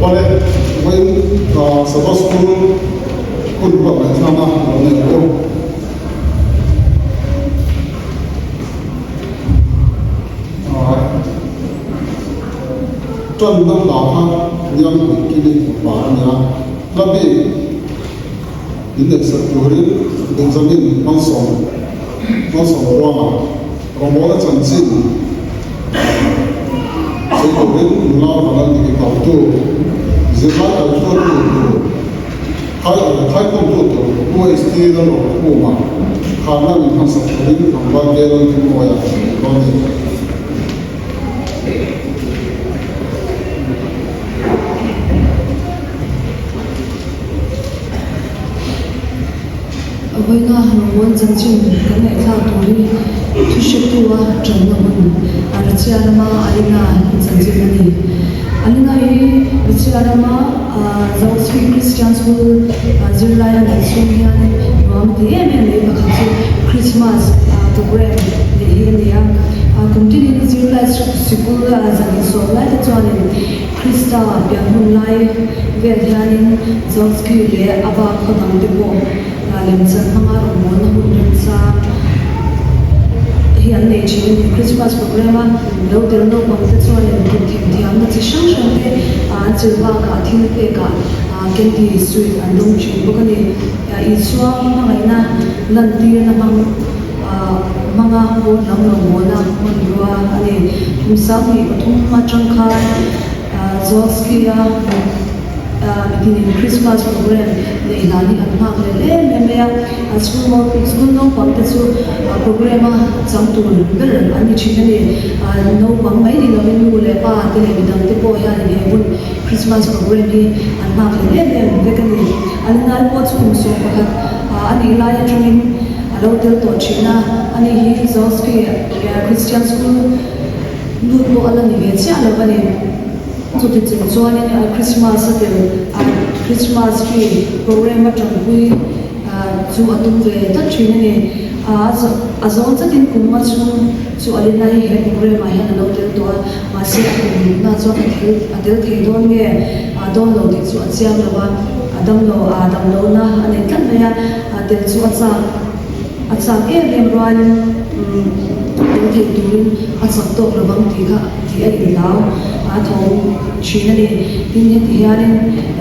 Awle, vawiin Sabbath School hun ruat ngaihthlakna a lo nei ang u. Tanna hla kha Liangpui Kimi hla a ni a, hla bik inneihsak turin Benjamin Malsawm Malsawm Buanga rawngbawlna chanchin sawi turin nula Vanal Diki Pautu zirlai kaihruaitu tur Khaikhawmtu tur UST Lalrokhuma kharna min hmansak turin tlangval Lalon Thingmawia a nei dawn a ni. Vawiina Rawngbâwl chanchin kan ngaihthlak tur hi thuhretu-a ṭanna hun a Russia rama Alina chanchin a ni. Alina hi Russia rama Zaochhi Christian School zirlai a nih chhung hian nuam ti em em mai pakhat chu Christmas program neih hi a ni a. Kum tinin zirlai sikul zan sawm lai te chuanin Krista pian hun lai vel hianin Zaochhi leh a bak khaw dang te pawh lemchan hmanga rawngbawlna hun remchang hi. hi an nei thin a ni. Christmas program a lo tel naupang te chuanin kut themthiamna chi hrang hrang te an chil bakah thil pekah candy sweet an dawng thin bawk a ni. Isua hmangaihna lantirna hmang hmanga pawn lam rawngbawlna hmanrua a ni. Kum 23 atang khan Zawlski-a mitinin Christmas program neih hlan hi an nghak leh em em mai a. School school naupang te chu program a chang tur ber an ni thin a ni. Naupang mai ni lovin nu leh pa te leh midang te pawh hianin he hun Christmas program hi an nghak leh em em vek a ni. An ngai pawh chu kum 11 a nih lai atangin a lo tel tawh thin a, ani hi Zawlski Christian School lut pawh a la ni ve chiah lo a ni. Chuti chung chuanin Christmas a tel a, Christmas tree program a tanpui chu a tum ve tlat thin a ni. A zawn tlatin kum nga chhung chu a lin lai hi he program ah hian a lo tel tawh a, mahse a kum lutna chuan a thil a tel thei dawn nge dawn lo tih chu a chiang lo a, a damlo a damlohna a nei tlat mai a, tel chu a chak a chak em em rualin tel thei turin a chak tawk lo vang tih kha tih a inhlau a tho thin a ni. Tin heti hianin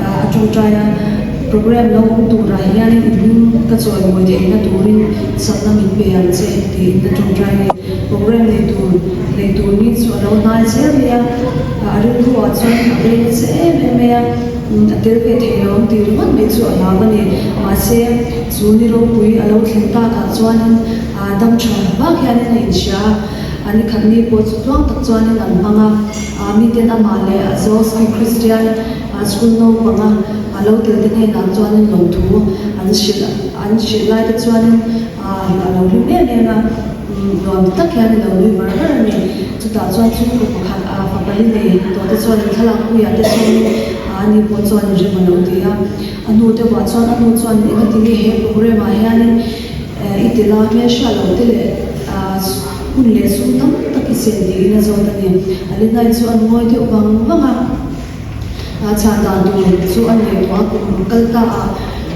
a tawngtai a, program lo awm turah hianin i hming ka chawimawi theihna turin chakna min pe ang che tiin a tawngtai a ni. Program nei tur nei tur mi chu a lo hnai zel mai a, a rilruah chuan a bei nasa em em mai a, a tel ve theih lo ang tih ringawt mai chu a hlau a ni. Mahse, chu ni ropui a lo thlen takah chuanin dam tha vak hianin a inhria a, a ni khat ni pawh chu tluang tak chuanin an hmang a, miten amah leh a Zawlsky Christian School naupanga a lo tel te hnenah chuanin lawmthu an hrilh an hrilh lai te chuanin a lo hlim em em a, nuam tak hian a lo nui var var a ni. Chutah chuan chhungkaw pakhat a fapa hi nei tawh te chuan thlalak puiah te sawmin ani pawh chuan rem a lo ti a. A hnu deuhah chuan a nu chuan engati nge he program ah hianin i tel a hmelhriat lo te leh hun leh sum tam tak i sen tiin a zawt a ni. Alinai chu a ngawi deuh vang vang a. A chhan dan tur chu an ngaihtuah a, kum kal ta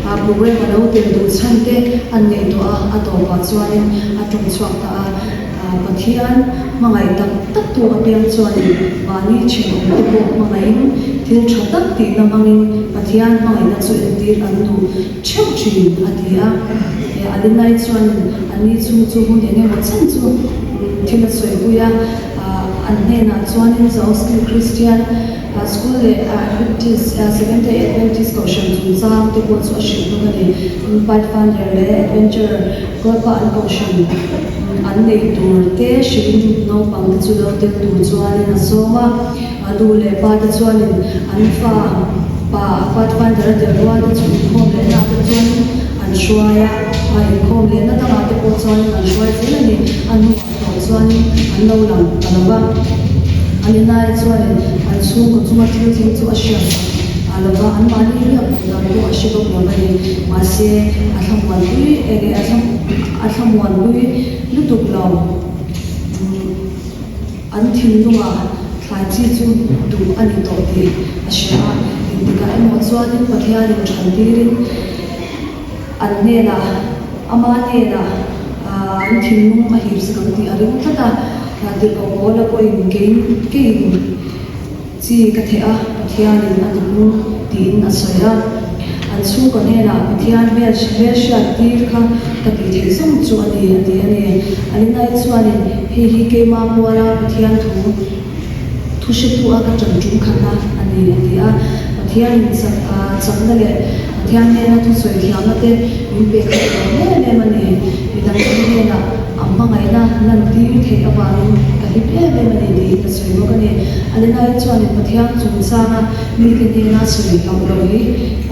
a program a lo tel duh chhan te an ngaihtuah a, a tawpah chuanin a tawng chhuak ta a. Pathian hmangaih tak tak tu apiang chuanin mahni thenawm te pawh hmangaihin thil tha tak tihna hmangin Pathian hmangaihna chu entir an duh theuh thin a ti a. Alinai chuanin ani chung chu hun eng emaw chen chu thil a sawipui a, an hnenah chuanin Zaoski Kristian School leh Adventist, Seventh Day Adventist kohhran chungchang te pawh chu a hrilh bawk a ni. Pathfinder leh Adventurer Kualpa an kohhran an neih tur te hrilhin naupang te chu lo tel tur chuanin a sawm a. Nu leh pa te chuanin an fa pa Pathfinder a tel rual te chu inkhawm lehna ah te chuanin an hruai a. Inkhawm lehna dangah te pawh chuanin an hruai zel a ni. A hnuah tawh chuanin an lo lang ta lo va. A ni lai chuanin an chhungkaw chunga thil thleng chu a hriat sak a lo va, anmahni riak duh dan pawh a hre bawk lo a ni. Mahse, a thlamuanpui enge a thla a thlamuanpui lutuk lo. An thinlungah thlai chi chu duh a ni tawh tih a hria a. Engtikah emaw chuanin Pathianin thantirin An hnenah, ama hnenah an thinlung a hip sak ang tih a ring tlat a, tirhkoh Paula pawhin keiin keiin chi ka theh a, Pathianin a ti hmung tiin a sawi a. An chhungkaw hnenah Pathian hmel hmelhriat tir kha ka tih theih zawng chu a ni a ti a ni. Alinai chuanin hei hi keima puala Pathian thu Thu hretu a ka ṭan ṭum khatna a ni, a ti a. Pathianin chak chakna leh Pathian hnena thusawi thiamna te min pek khat lo em em a ni. Midangte hnenah a hmangaihna lantir theih avangin ka hlim em em a ni tiin a sawi bawk a ni. Alenai chuanin Pathian chungchanga mite hnena sawi hlauh loh hi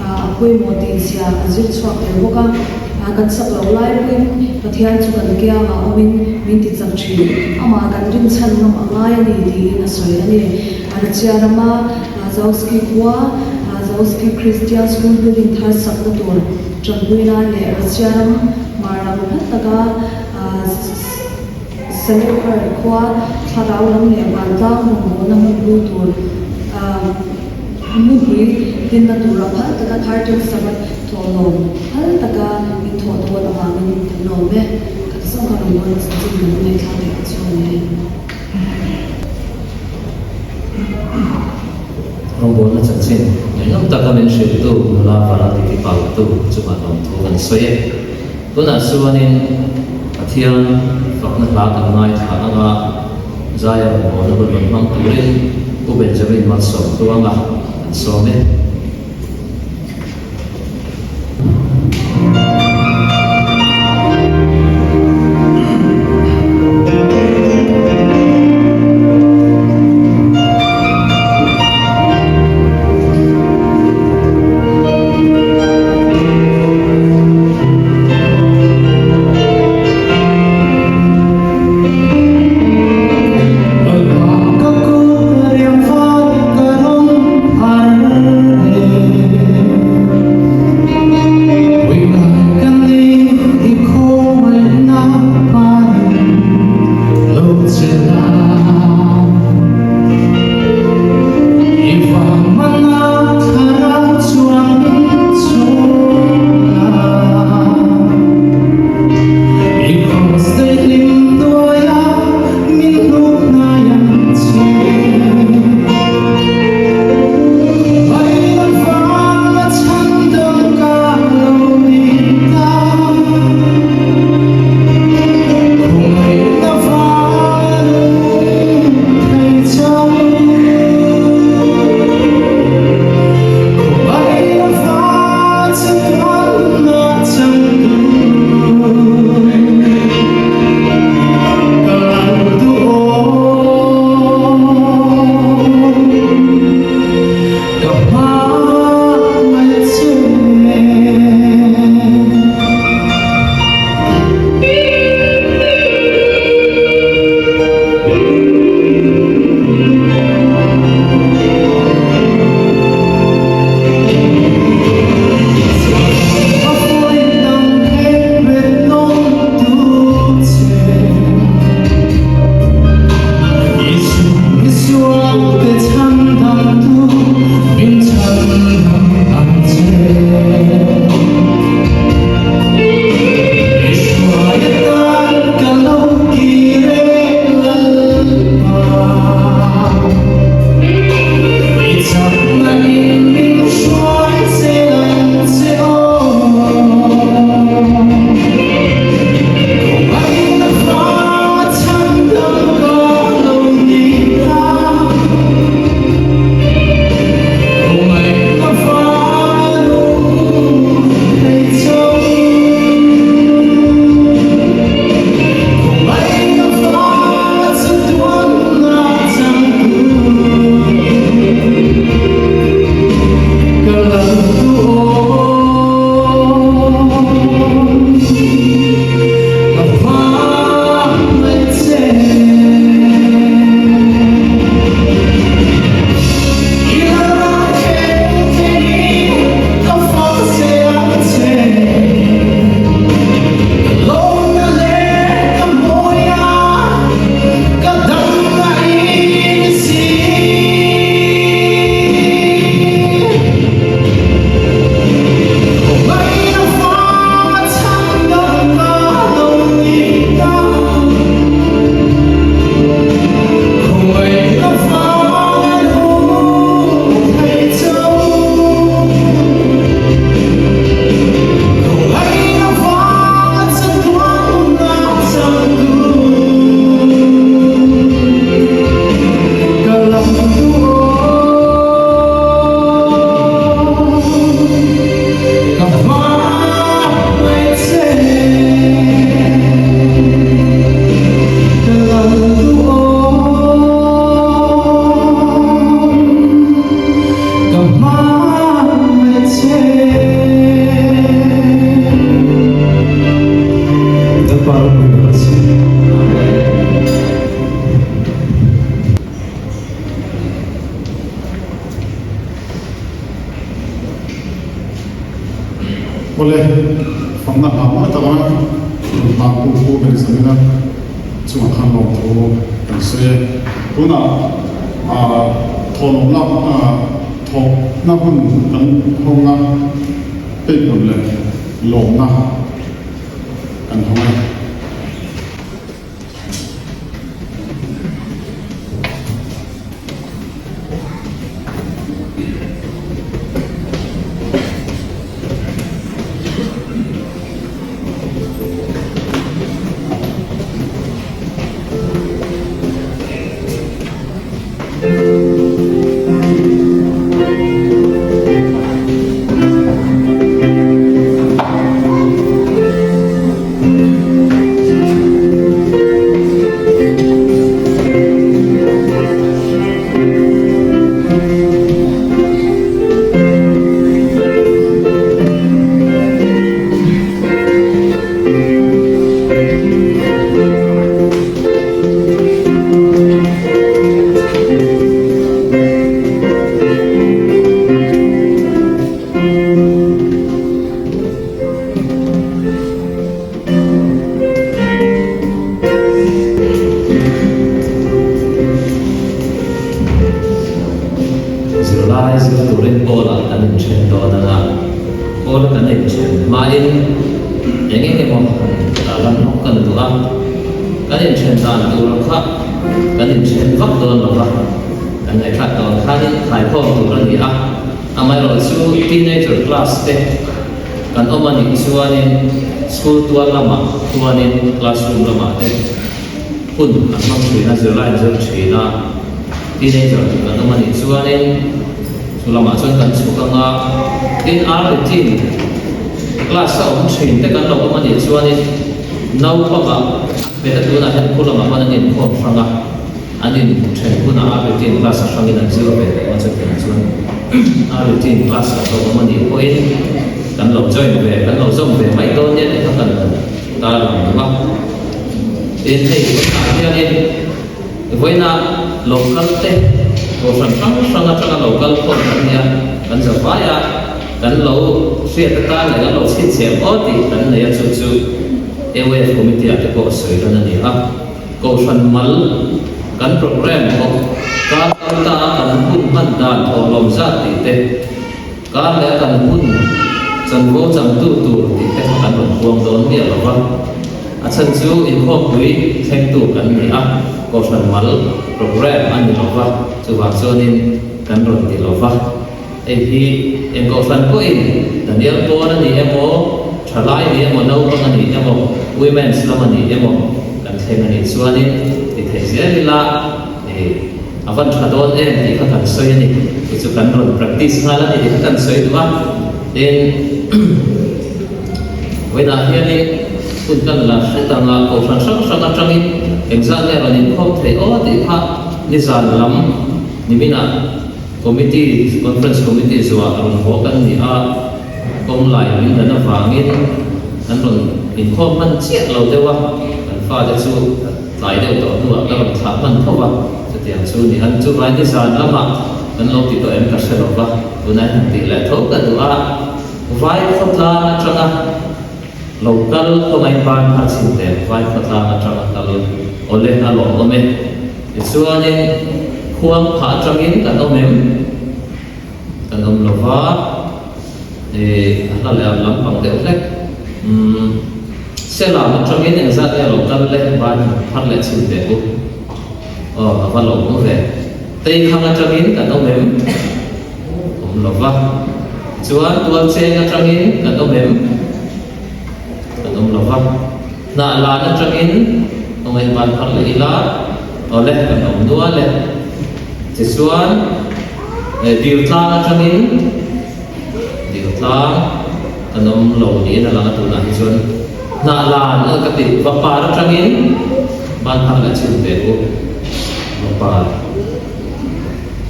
a pawimawh tih zia a zir chhuak tel bawk a. Kan sak loh lai pawhin Pathian chu kan kiangah awmin min ti chak thin. Amah kan rinchhan ngam a ngai a ni tiin a sawi a ni. Rachia rama Zaoski khua, Zaoski Christian School building thar sakna tur tanpui nan leh Rachia ram hmar lam hlat taka Salekhar khua thlarau lam leh vantlang rawngbawlna hmun hlu tur hmunpui dinna tura phal taka thar ṭin Sabbath thawhlawm phal taka inthawh dawn avangin kan lawm e. Khat zawng ka rawn bawl chanchin kan ngaihthlak theih. chu a ni e. Rawngbawlna chanchin ngaihnawm taka min hrilhtu nula Varati Pautu chungah lawmthu kan sawi e. Tunah chuanin Pathian fakna hla kan ngaithla anga Zaia rawngbawlna hun rawn hmang turin Pu Benjamin Malsawmtluanga kan sawm e. Awle, fakna hla mawi taka rawn hmangtu Pu Benjamina chungah khan lawmthu kan sawi e. Tunah thawhlawm lak thawkna hun kan hawng a, pekpun leh lawmna kan hawng e. Zirlai zir turin Paula kan inthen dawn anga, Paula kan inthen hmain eng eng emaw han tarlan hlawk kan duh a, kan inthen dan tur kha kan inthen vak dawn lo va, kan ngaihthlak dawn khanin khaikhawm tur a ni a, amaherawhchu teenager class te kan awm a nih chuanin school tual lamah chuanin classroom lamah te hun an hmang thin a, zirlai an zir thin a. Teenager kan awm a nih chuanin chu lamah chuan kan chhuk ang a, tin R18 class a awm thin te kan lo awm a nih chuanin naupangah hmeta tunah hian khu lamah khan an inkhawm hrang a, an inthen hunah R18 class a hrangin an zir ve leh ang a chutiang chuan R18 class kan lo awm a nih pawhin kan lo join ve, kan lo zawm ve mai dawn nia tih kha kan tarlang duh a. Tin hei tunah hianin. Vawiina local te kohhran hrang hrang atanga local khawm kan nia, kan za vai a, kan lo hriat atan leh kan lo chhinchhiah aw tih kan nei a, chu chu AYF committee ah te pawh sawi lan a ni a. Kohhran mal kan programme pawh kar kal ta a kan hun hman dan thawhlawm zat tih te, kar leh a kan hun chanvo changtu tur tih te kha kan rawn puang dawn miah lo va. A chhan chu inkhawmpui thlengtu kan ni a, Kohhran mal programme a ni lo va, chuvang chuanin kan rawn ti lo va. Hei hi eng Kohhran pawhin Daniel pawn a ni emaw, thalai ni emaw, naupang a ni emaw, women's lam a ni emaw kan thleng a nih chuanin ti thei zel ila i a van tha dawn em tih kha kan sawi a ni. Chu chu kan rawn practice nghal a ni tih kha kan sawi duh a, tin Vawiinah hianin hun kan la hret ang a, kohhran hrang hrang atangin engzat nge rawn inkhawm theih aw tih kha nizan lam niminah committee, conference committee zuah rawn haw kan ni a, kawng lai min dan avangin an rawn inkhawm hman chiah lo deuh a, kan fate chu tlai deuh tawh hnuah ka rawn thlah hman tho a, chutiang chu ni an chuvai nizan lamah kan lo ti tawh em ka hre lo va, tunah hian han tih leh tho ka duh a. Vai khawtlang atanga lo kal khawngaih ban kha chhin teh vai khawtlang atanga kal awle a lawm awm e. Tichuanin khuang phah atangin kan awm em? Kan awm lo va, ih a hla leh a lampang deuh hlek. Umm Selam atangin engzat nge lo kal le ban phar leh chhin teh u. Aw a va lawm awm ve. Teikhang atangin kan awm em? Awm lo va. Chuan tualcheng atangin kan awm em? Kan awm lo va. Hnah lan atangin khawngaih ban phar leh ila, awle kan awm nual e. Tichuan Diltlang atangin Diltlang kan awm lo niin a lang a tunah hi chuan hnah lan a ka ti Vapar atangin ban phar leh chhun ve u Vapar.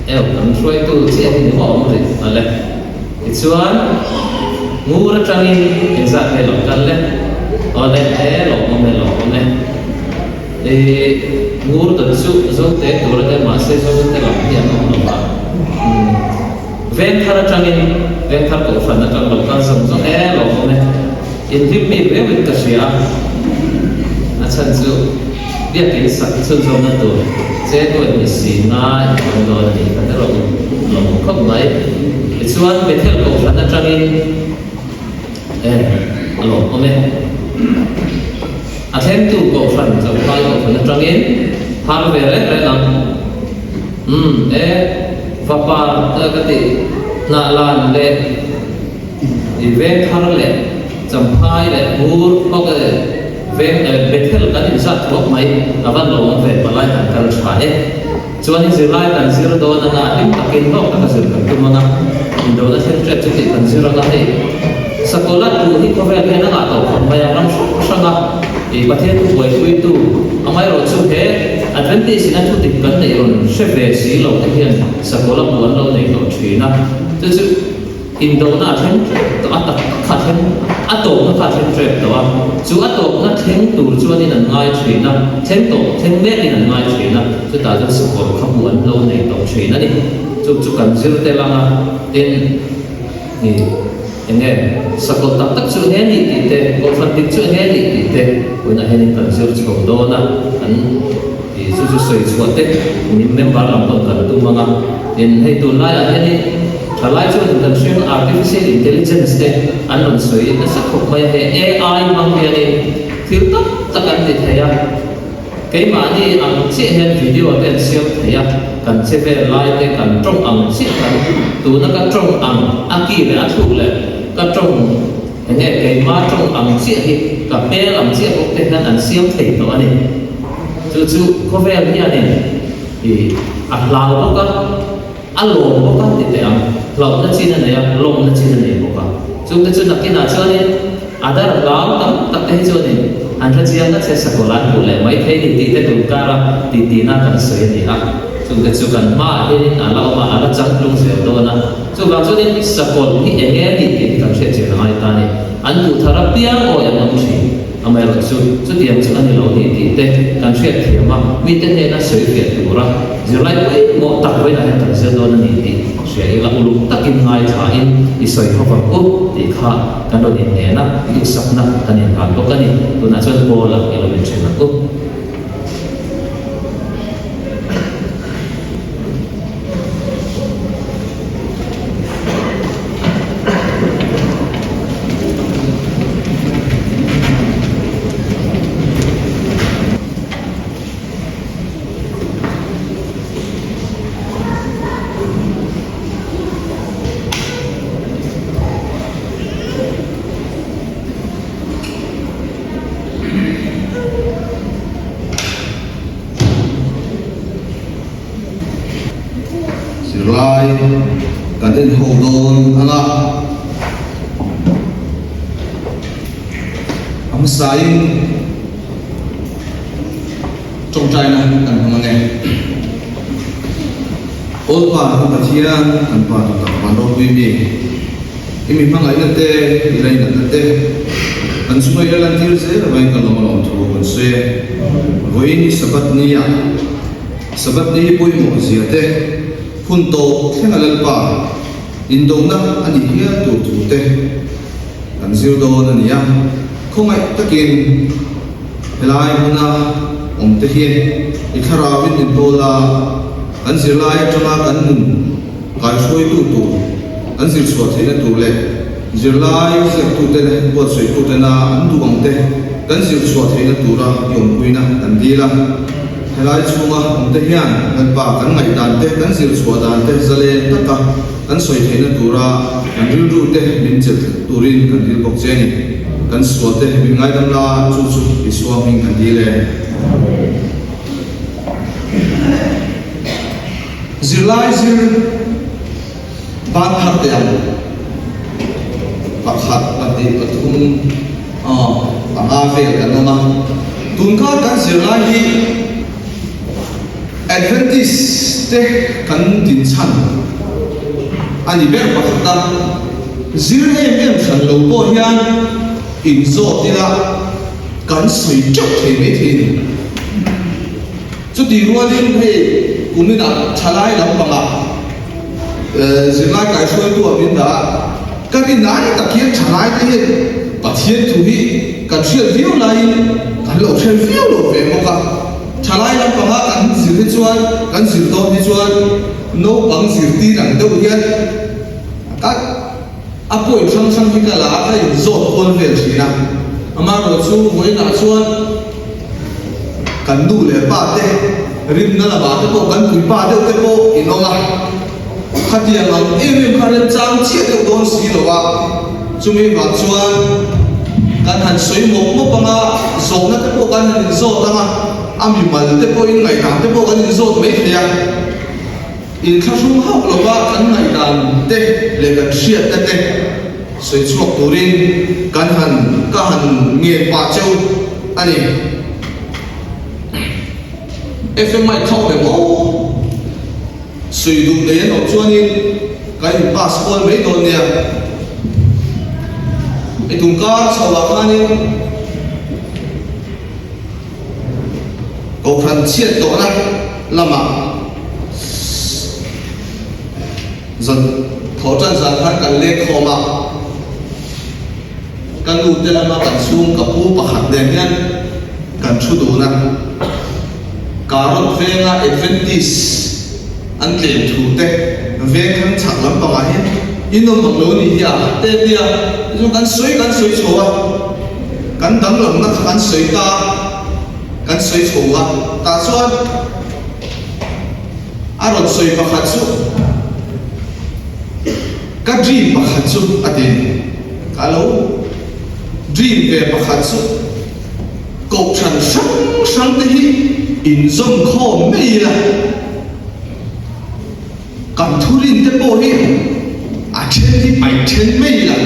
Eu kan hruaitu chiah hi ni maw awm rih a le. Tichuan ngur atangin engzat nge lo kal le? Aw le e lawmawm e lawmawm e. I ngur dan chu Zote tur a nia mahse Zote lam hi an awm lo va. Umm Vengthar atangin Vengthar kohhran atang lo kal zawng zawng e lawmawm e. Inhlim bik reuhin ka hria a, a chhan chu biakin sak chhunzawmna tur che nuaih ni si ngai a awm dawn a nih kha erawh in lawmawm khawp mai. Tichuan Bethel kohhran atangin e a lawmawm e. A thlengtu kohhran Champhai kohhran atangin phar ve reng reng ang. Umm e vapar ka tih hnah lan leh. I veng thar leh Champhai leh Hmur khawk leh veng Bethel kan inzat thuak mai a van lo awm ve palai kan kal tha e. Chuanin zirlai kan zir dawn anga hlim takin hlawk taka zir kan tum anga indona thlen ṭep chu tih kan zir anga hei Sakawlh a tuh hi khawvel hian a ngah tawh khawp mai a ram hrang hrang a i Pathian thu buaipuitu amaherawh chu he Adventist in a thu dik kan neih rawn hre ve si lo te hian Sakawlh a bu an lo nei tawh ṭhin a chu chu Indona a thleng ṭep tawh a, tak tak kha a thleng, a tawpna kha a thleng ṭep tawh a, chu a tawpna thleng tur chuanin an ngai ṭhin a, thleng tawh, thleng mekin an ngai ṭhin a, chutah chuan sakawr kha bu an lo nei tawh ṭhin a ni. Chu chu kan zir tel ang a, tin, ih, eng nge, sakawr tak tak chu eng nge nih tih te, kohhran dik chu eng nge nih tih te, tunah hianin kan zir chho dawn a, kan. Ih chu chu sawi chhuah te min member lam pawh kan tum ang a. Tin, hei tunlaiah hianin thalai chuanin kan hriat artificial intelligence te an rawn sawi nasa khawp mai a, hei AI hmang hianin thil tam tak an ti thei a. Keimahni ang chiah hian video te an siam thei a, kan che vel lai te kan tawng ang chiah kan tuna ka tawng ang a ki leh a thluk leh ka tawng enge keima tawng ang chiah hi ka hmel ang chiah bawk te hian an siam thei tawh a ni. Chu chu khawvel hianin ih a hlau bawk a. A lawm bawk a ti teh ang. Hlauhna chin a nei a, lawmna chin a nei bawk a. Chungte chu nakinah chuanin a dar hlau tam tak te hi chuanin an hre chiang ngat se sakawlh an hmuh leh mai thei ni tih te tun kara tihtina kan sawi a ni a. Chungte chu kan hmaah hianin a la awm a, a la changtlung zel dawn a. Chuvang chuanin sakawlh hi eng nge a nih tih hi kan hriat chian a ngai ta a ni. An duh thar apiang awi an awm thin. Amaherawhchu, chutiang chu a ni lo ni tih te kan hriat thiam a, mite hnena sawi fiah tura zirlai pawimawh tak vawiinah hian kan zir dawn a ni tih hria ila uluk takin ngaithlain i sawi ho vang u tih kha kan rawn inhnen a, duhsakna kan inhlan bawk a ni. Tunah chuan Paul-a i lo inthen ang u. Zirlai kan en ho dawn ang a, a hmasain tawngtaina kan hmang ang e. Awl Pa kan Pathian, kan Pa duhtak van ropui mi, i mi hmangaihna te, i lainatna te kan chunga i la lantir zel avangin kan lawm a lawm thu kan sawi e. Vawiin i Sabbath ni ah Sabbath ni pawimawh zia te, hun tawp thlenga Lalpa indona a nih hial tur thu te kan zir dawn a ni a. Khawngaih takin helai hmuna awm te hi i thlarauin min pawl a, kan zirlai atanga kan nun kaihruaitu tur kan zir chhuah theihna tur leh zirlai ziaktute leh buatsawihtutena an duh ang te kan zir chhuah theihna tura i awmpuina kan dil a. Helai chhunga awmte hian kan pa kan ngaihdan te, kan zir chhuah dan te zalen taka kan sawi theihna tura kan rilru te min chelh turin kan dil bawk che a ni. Kan sual te min ngaidam la, chu chu Isua hming kan dil e. Zirlai zir ban thar teh ang. Pakhat, pahnih, pathum, aw, panga vel kan awm a. Tunkar kan zirlai hi Adventist te kan dinchhan a ni ber pakhat a. Zir em em hran lo pawh hian inzawt ila kan sawi teuh thei maithei a ni. Chutih rualin hei kuminah thalai lampangah zirlai kaihruaitu a min dah a, ka rinai tak hian thalai te hian Pathian thu hi kan hriat viau laiin kan lo hre viau lo ve bawk a. Thalai lampanga kan zir hi chuan, kan zir dawn hi chuan naupang zirtir ang deuh hian ka a point hrang hrang hi ka la a, ka inzawt kual vel thin a. Amaherawhchu vawiinah chuan. Kan nu leh pa te rinna lamah te pawh kan puipa deuh te pawh in awm a, khatiang ang em em kha remchang chiah deuh dawn si lo a, chumi vang chuan kan han sawi mawp mawp ang a, zawhna te pawh kan han inzawt ang a, a mimal te pawhin ngaihdan te pawh kan inzawt mai thei a, inthlahrung hauh lova kan ngaihdan te leh kan hriatna te sawi chhuak turin kan han ka han ngen pah cheu. A ni. FMI thawk reng aw. Sui duh nei an awm chuanin kan in pass kual mai dawn nia. I tumkar chho ah khanin Kohhran chhiat tawhna lamah zan thawh tan zan khan kan leng khawm a. Ka nu te lama kan chhung ka pu pakhat nen hian kan thu dun a. Karot venga Adventist an tlem thu te veng thlang chhak lampangah hian in awm ang lo ni hi a te tia tichuan kan sawi kan sawi chho a, kan danglamna kha kan sawi ta a, kan sawi chho a, tah chuan a rawn sawi pakhat chu ka dream pakhat chu a ti ka lo dream ve pakhat chu. Kohhran hrang hrang te hi inzawm khawm mai ila, kan thurin te pawh hi a then hi paih then mai ila,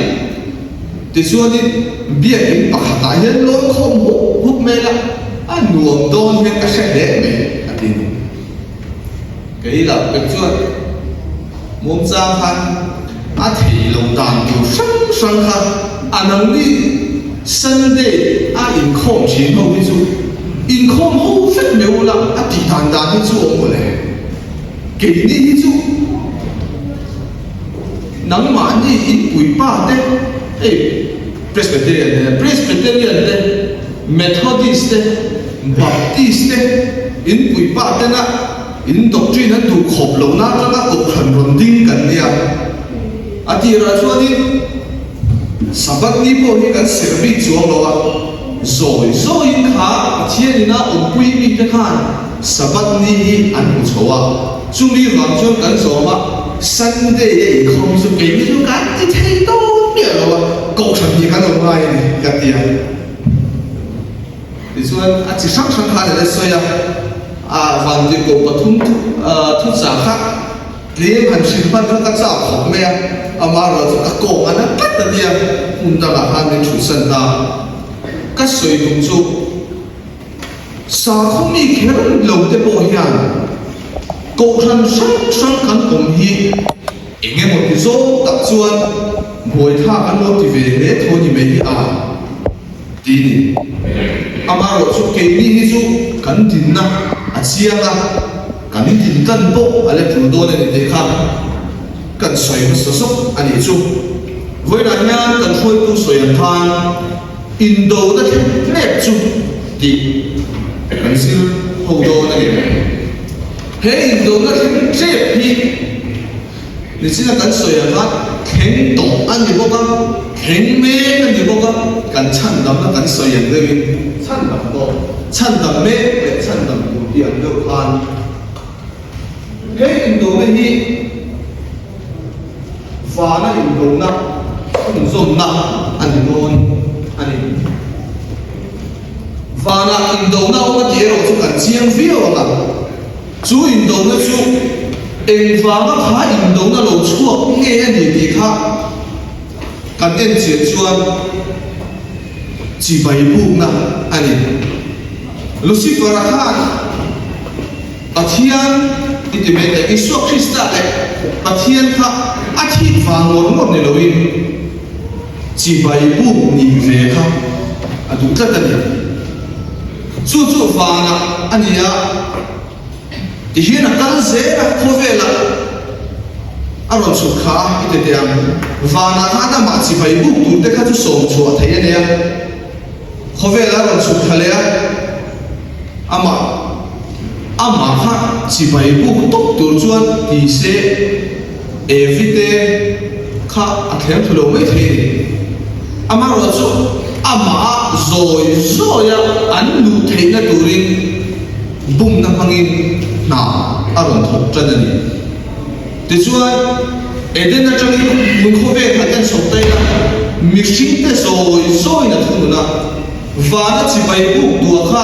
tichuanin biakin pakhatah hian lawn khawm hup hup mai ila, a nuam dawn hian ka hre hle mai a ti. Kei lah pek chuan muangchang khan a thei lo dan tur hrang hrang kha a nangni Sunday a inkhawm thin ho hi chu inkhawm ho vek mai ula a tih dan dan hi chu awm mawle. Keini hi chu nangmahni inpuipa te hei Presbyterian te Presbyterian te Methodist te Baptist te inpuipa tena in doctrine an duh khawp lohna atanga kohhran rawn ding kan nia. A tirah chuanin Sabbath ni pawh hi kan serh bik chuang lo a, zawi zawiin kha Pathian ina awmpui mite khan Sabbath ni hi an hmu chho a, chumi vang chuan kan zawm a, Sunday a inkhawm hi chu keini chu kan ti thei dawn miah lo a, kohhran hi kan awm ngai a ni ka ti a. Tichuan a chi hrang hrang khan a la sawi a, a vantirhkoh pathum thuchah kha tlem han hrilh hman kha ka chak khawp mai a, amaherawh chu ka kawng a na tlat a nia, hmun dangah khan min thutsan ta. Ka sawi tum chu sakhaw mi kher lo te pawh hian kohhran hrang hrang kan awm hi eng emaw ti zawng tak chuan buaithlak an lo ti ve hle tho ni mai hi a. Ti ni. Amaherawh chu keini hi chu kan dinna a chiang a, kan din tan pawh a la tul dawn a ni tih kha kan sawi hmasa zawk a nih chu. Vawiinah hian kan hruaitu sawi ang khan indona thleng hlep chu tih kan zir ho dawn a ni. He indona thleng hlep hi. Nichina kan sawi ang kha thleng tawh a ni bawk a, thleng mek a ni bawk a, kan chhandamna kan sawi ang deuhin chhandam tawh, chhandam mek leh chhandam tur tih ang deuh khan he indona hi vana indona chhunzawmna a ni dawn a ni. Vana indona awm a tih erawh chu kan chiang viau ang a. Chu indona chu engvanga kha indona lo chhuak nge a ni tih kha kan en chian chuan chibai bukna a ni. Lucifer-a khan Pathian i ti mai teh, Isua Krista leh Pathian kha a thik vang ngawr ngawr ni loin chibai buk nih ve kha a duh tlat a ni. Chu chu vanah a ni a, tihian a kal zel a, khawvelah a rawn chhuk kha a, i ti teh ang. Vanah khan amah chibai buk tur te kha chu sawm chhuah theih a nei a, khawvelah a rawn chhuk thla leh a, amah amah kha chibai buk tawp tur chuan ti se Evi te kha a thleng thlu lo mai thei a ni. Amaherawhchu amah zawi zawia an luh theihna turin bumna hmangin hna a rawn thawk tan a ni. Tichuan, Eden atangin hmun khawvel khat en chho ta ila, mihringte zawi zawiin a thunun a, vana chibai buk duah kha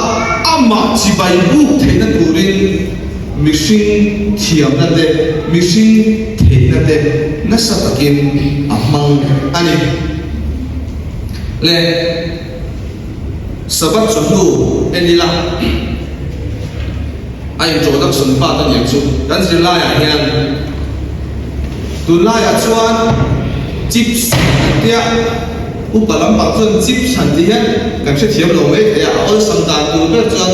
amah chibai buk theihna turin Mihring thiamna te, mihring theihna te nasa takin a hmang a ni. Le Sabbath chawhnu en ila a introduction part a niang chu kan zirlaiah hian tunlaiah chuan chips an tia upa lampang chuan chips han ti hian kan hrethiam lo mai thei a, a awlsam dan tur ber chuan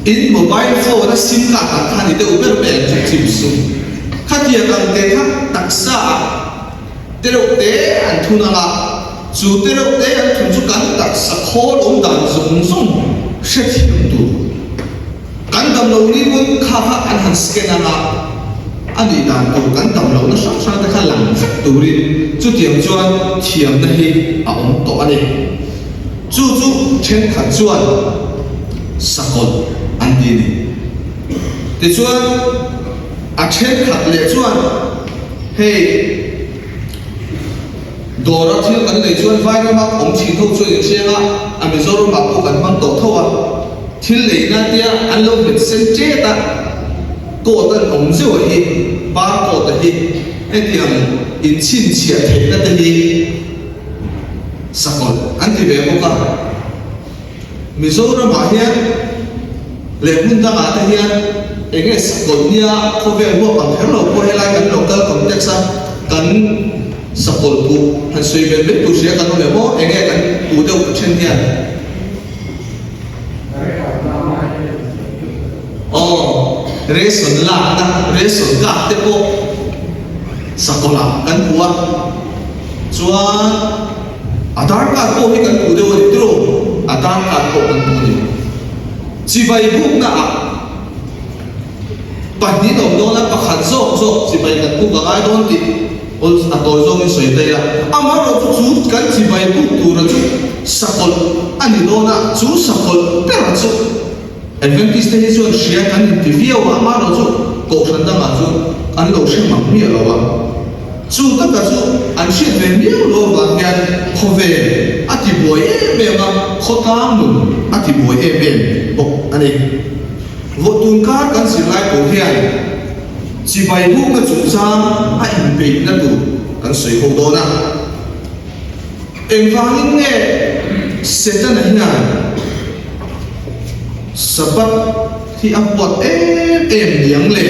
In mobile phone a sim card ang kha ni deuh ber mai ang chu chim sum. Khatiang ang te kha taksa ah tereuh te an thun ang a, chu tereuh te an thun chu kan taksa khawl awm dan zawng zawng hrethiam tur. Kan. Kan damlo ni pawn kha kha an han scan ang a, a nih dan tur kan damlohna hrang hrang te kha lang vek turin chutiang chuan thiamna hi a awm tawh a ni. Chu chu thenkhat chuan sakawlh an ti a ni. Tichuan a thenkhat leh chuan hei dawra thil kan lei chuan Vairama awm thin ho chuan inhriang a, a Mizoramah pawh kan hmang tawh tho a, thil leina tia an lo hmet sen tet a, code an awm zeuh a hi, bar code a hi, hetiang inchhinchhiah theihna te hi sakawlh an ti ve bawk a. Mizoramah hian leh hmun dangah te hian eng nge sakawlh nia khawvel huap ang kher lo pawh helai kan local context a kan sakawlh puh han sawi ve mai tur hria kan awm em aw eng nge kan puh deuh ka then hian aw ration lakna ration card te pawh sakawlh ah kan puh a chuan. Aadhaar card pawh hi kan hmuh deuh a ni tiraw? Aadhaar card pawh kan hmu a ni. Chibai bukna ah pahnih awm dawn a, pakhat zawk zawk chibai kan buk a ngai dawn tih awl a tawi zawngin sawi ta ila. Amaherawhchu chu kan chibai buk tura chu sakawlh a ni dawn a, chu sakawlh ber chu Adventist te hi chuan hria kan inti viau a, amaherawhchu kohhran dangah chuan an lo hre mang miah lo a. Chu taka chu an hriat ve miau lo avang hian khawvel a ti buai em em a, khawtlang nun a ti buai em em bawk a ni. Vawh kar kan zirlai pawh hian chibai bukna chungchang a inpeihna tur kan sawi ho dawn a. Engvangin nge Setana hian Sabbath hi a huat em em niang le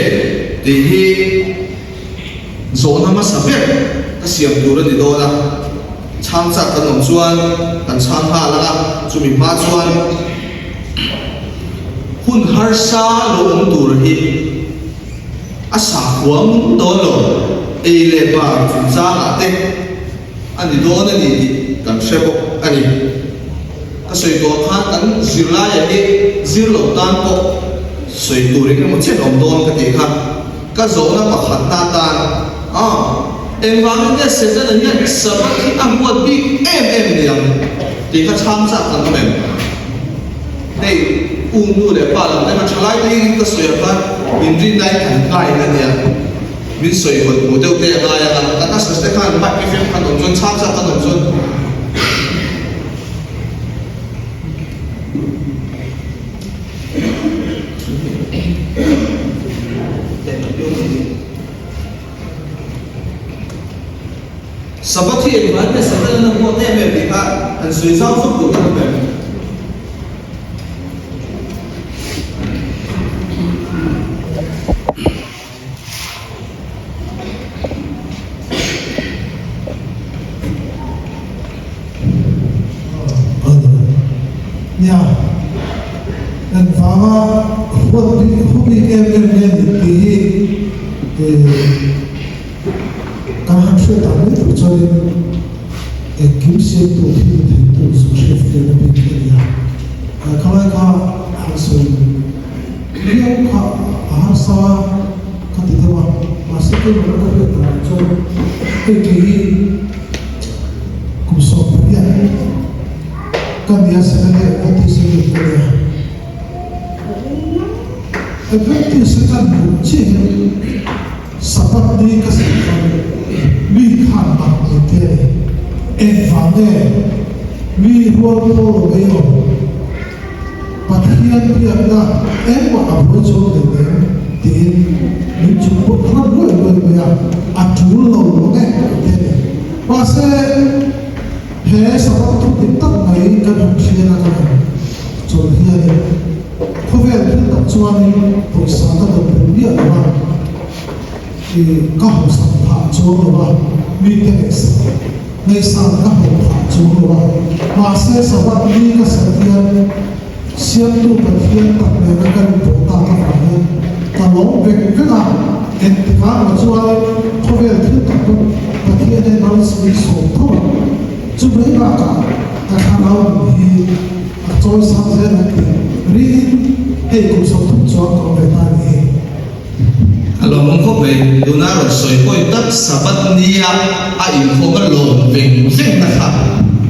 tih hi Zawhna hmasa ber ka siam tur a ni dawn a, chhang chak kan awm chuan kan chhang nghal ang a, chumi hma chuan hun harsa lo awm tur hi a sakhuam dawn lo, ei leh bar chungchangah te a ni dawn a ni tih kan hre bawk a ni. Ka sawi tawh ang khan kan zirlaiah hi zir loh tan pawh sawi tur engemaw chen awm dawn ka tih kha. Ka zawhna pakhatna atan a, engvangin nge Setana hian Sabbath hi a huat bik em em niang tih kha chhang chak kan awm em? Hei u nu leh pa lam te kha thalai te hi ka sawi ang khan min rinna in an blind a nia, min sawi hawn hmuh deuh te a ngai ang a, kan ushers te khan mic FM khan awm chuan chhang chak kan awm chuan. Sabbath hi engvai nge Satan a huat em em tih kha han sawi zau vak duh ka tum em? Nia, engvanga huat bik hu bik em em nge ni tih hi kan han hriat ang mai tur chuanin engkim siamtu thil theitu chu hriatfiahna bik a ni a. Khalai kha han sawi Riau kha a harsa ka ti deuh a, mahse keimah ka hriat danah chuan hei kei hi kum 18 ka nia second year Adventist a lut ka nia. Adventist a kan hmuh chiah hian Sabbath ni ka sawi khan mi khan mak min ti a ni. Engvang nge mi rual pawh lo ei awm? Pathian biakna engmah a buai chuang hlei nem tiin min chung pawh hran luai luai mai a, a tul lo ang e tih a ni. Mahse, he Sabbath thu dik tak mai kan han hriat a kan han chawlh hianin khawvel thil tak chuanin pawisa ka dawt belh miah lo a, ka hausak phah chuang lo a, mite ngaihsak. Ngaihsan ka hlawh phah chuang lo a, mahse Sabbath ni ka serh hian Siamtu Pathian tak nena ka inpawh tak avang hian ka lawm vek vek a, engtikah emaw chuan khawvel thil tak pawh Pathian hian malsawm sawm tho ang. Chu mai bakah ka thlarau nun hi a chawisang zel ang tih ringin. Hei kum 30 chuang ka awm ve ta a nih hi. A lawmawm khawp mai, tuna rawn sawi pawi tak Sabbath nia a inkhawm a lawm veng veng na kha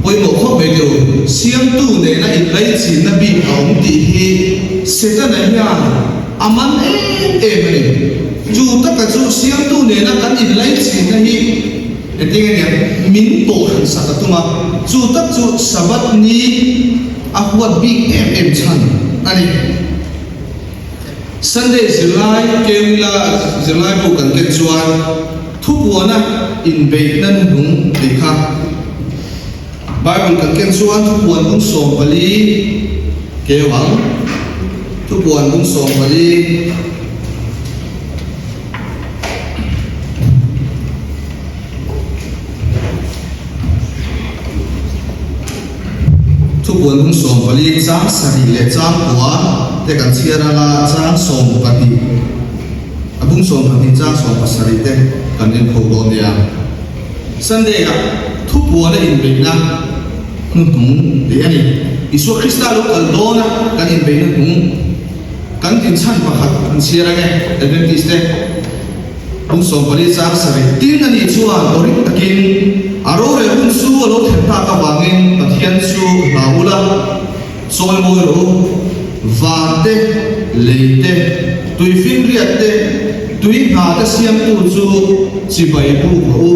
pawimawh khawp mai tih u. Siamtu nena inlaichinna bik a awm tih hi Setana hian a man em em a ni. Chu taka chu Siamtu nena kan inlaichinna hi engtin nge niang min pawhhran sak a tum a, chu tak chu Sabbath ni a huat bik em em chhan a ni. Sunday zirlai keu ila zirlai bu kan ken chuan thupuana inbeihna hnuhnung tih kha Bible kan ken chuan thupuan bung 14 keu ang, thupuan bung 14. Thupuan bung 14 chang 7 leh chang 9 te kan chhiar anga chang 12, a bung 12 chang 17 te kan en kho dawn nia. Sunday ah thupuan a inbeihna hnuhnung tih a ni. Isua Krista lo kal dawn a kan inbeihna hnung kan dinchhan pakhat an chhiar ange Adventist te. Kum 14 chang 7 tin a nih chuan awring takin a rorel hun chu a lo thlen tak avangin Pathian chu hlau ula, chawi mawi rawh u. Van te, lei te, tui finriat te, tui hna te siamtu chu chibai buk rawh u,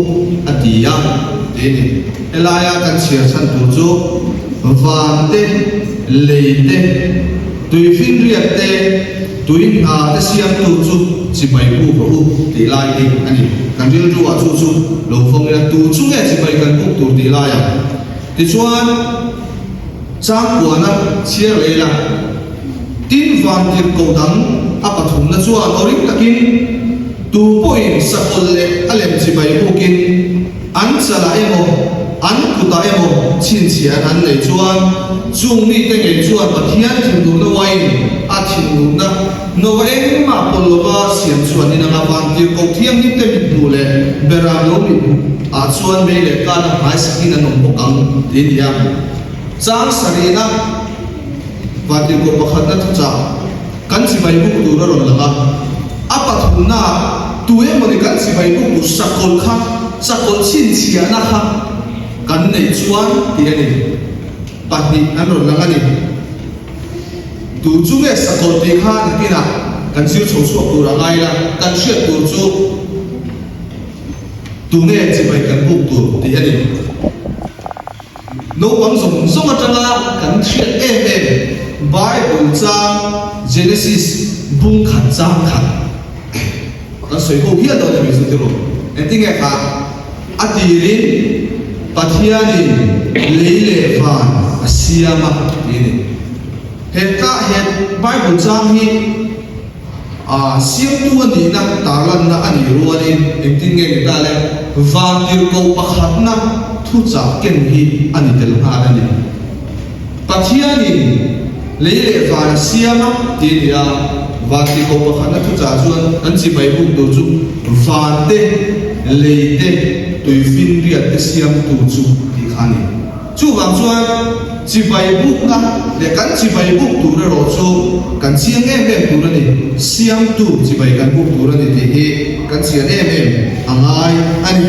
a ti a, tih a ni. Helaia kan chhiar chhan tur chu van te, lei te, tui finriat te, Tui hna te siamtu chu chibai buk rawh u tih lai hi a ni. Kan rilru ah chu chu lo fawng ila tu chu nge chibai kan buk tur tih lai ah. Tichuan changkuana chhiar leh ila tin vantir koh dang a pathumna chuan aw ring takin tu pawhin sakawlh leh a lem chibai bukin An chalah emaw, an kutah emaw chhinchhiah an nei chuan chung mite ngei chuan Pathian thinurna uain a thinurna nova engmah pawlh lova siam chu an inang a, vantirhkoh thianghlimte mit hmuh leh beram lo mit hmuh ah chuan mei leh kana hmaisakin an awm bawk ang tih a ni a. Chang sarihna vantirhkoh pakhatna thuchah. Kan chibai buk tur a rawn lang a, a pathumnaah tu emawni kan chibai buk tur sakawlh kha, sakawlh chhinchhiahna kha kan neih chuan tih a ni. Pahnih an rawn lang a ni. Tu chu nge sakawlh tih kha nakinah kan zir chho chhuak tur a ngai la, kan hriat tur chu tu nge chibai kan buk tur tih a ni. Naupang zawng zawng atanga kan hriat em em Bible chang Genesis bung khat chang khat kan sawi ho hial dawn a ni chu tiraw? Engtinge kha a tirin Pathianin lei leh van a siam a tih a ni. He tah he Bible chang hi A siamtu a nihna tarlanna a nih rualin engtin nge ni ta le? Vantirhkoh pakhatna thuchah ken hi a ni tel nghal a ni. Pathianin lei leh van a siam a ti a ni a, vantirhkoh pakhatna thuchah chuan kan chibai buk tur chu van te, lei te, tuifinriat te siamtu chu tih kha a ni. Chuvang chuan chibai bukna leh kan chibai buk tur erawh chu kan chiang em em tur a ni, siamtu chibai kan buk tur a ni tih hi kan chian em em a ngai a ni.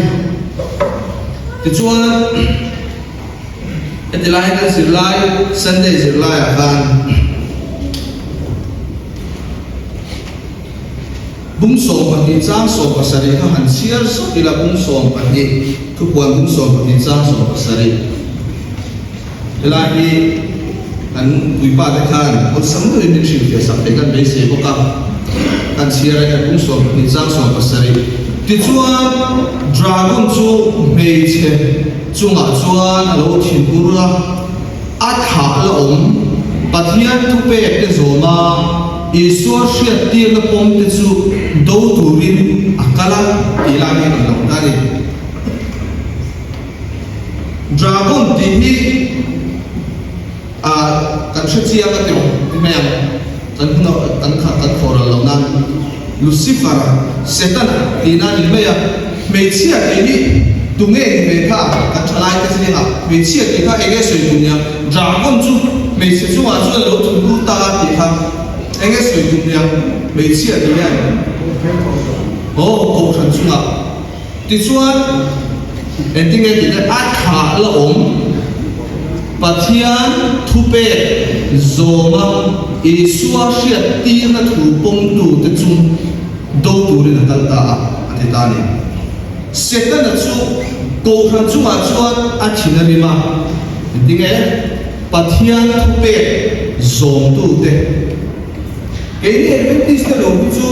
Tichuan heti lai kan zirlai Sunday zirlaiah khan Bung 12 chang 17 kha han chhiar zawk ila bung 12 thupuan bung 12 chang 17 helai hi kan puipa te khan awlsam deuhin min hrilhfiah sak theih kan beisei bawk a kan chhiar a hian bung 12 chang 17 tichuan dragon chu hmeichhe chungah chuan a lo thin ur a. A thlah la awm. Pathian thupek te zawm a, Isua hriattirna pawm te chu do turin a kal a tih lai hi a rawn lang ta a ni. Dragon tih hi ah kan hre chiang a tawh ti mai ang, kan hun kan kan khawhral loh nan Lucifer a, Setana tihna a ni mai a, hmeichhia tih hi tunge ni ve kha kan thalai te zingah hmeichhia tih kha enge sawi tur nia, dragon chu hmeichhe chungah chuan a lo thun lut ta a tih kha Enge sawi tum nia hmeichhia tih hian? Aw, kohhran chungah. Tichuan, engtinge tih te a thlah la awm? Pathian thupek zawma Isua hriat tirna thu pawmtute chung do turin a kal ta a, a ti ta a ni. Setana chu kohhran chungah chuan a thin a rim a, engtinge Pathian thupek zawmtute, keini Adventist te lo hi chu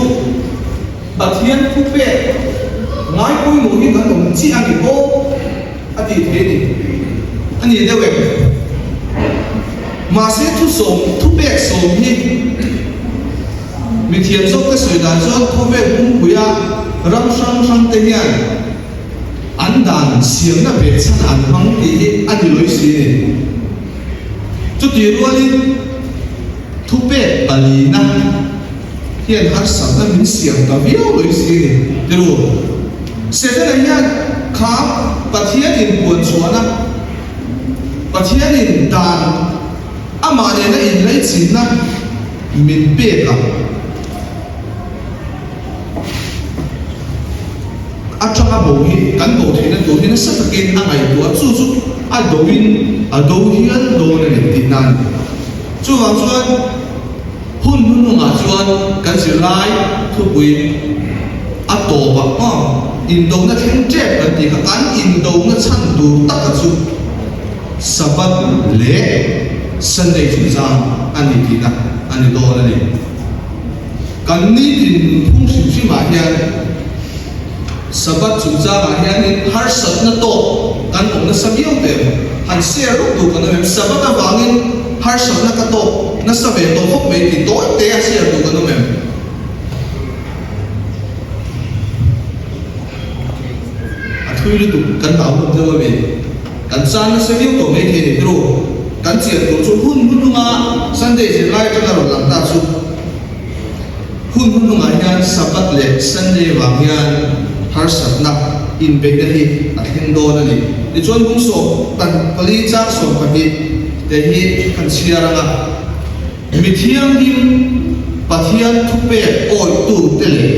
Pathian thupek ngai pawimawh hi kan awm chiah a ni aw a tih thei a ni. A ni deuh em? Mahse thusawm, thupek sawm hi mithiam zawkte sawi dan chuan khawvel pumpuia ram hrang hrangte hian an dan siamna beh chhan an hmang tih hi a ni lawih si a ni. Chutih rualin thupek palina hian harsatna min siam ta viau lawih si a ni. Tiru, Setana hian kha Pathianin puan chhuahna, Pathianin dan amah nena inlaichinna min pek a, atanga bo hi kan bo theihna tur hi nasa takin a ngaihtuah a, chu chu a doin a do hial dawn a ni tihna a ni. Chuvang chuan hun hnuhnungah chuan kan zirlai thupui a tawpah maw indona thleng tep kan tih kha kan indona chhan tur taka chu Sabbath leh Sunday chungchang a ni tihna a ni dawn a ni. Kan nitin nunphung hrim hrimah hian Sabbath chungchangah hianin harsatna tawk kan awm nasa viau teh ang. Han share ruk duh kan awm em? Sabbath avangin harsatna ka tawk nasa ve tawh khawp mai tih tawi te a share duh kan awm em? A thui lutuk kan hlau hlawm deuh a mi. Kan chan nasa viau tawh mai thei ni tiro. Kan chian tur chu hun hnuhnunga Sunday zirlai atanga rawn lang ta chu hun hnuhnungah hian Sabbath leh Sunday vang hian harsatna inbeihna hi a thleng dawn a ni. Tichuan bung 14 chang 12 te hi kan chhiar ang a. Mi thianghlim Pathian thupek awihtu te leh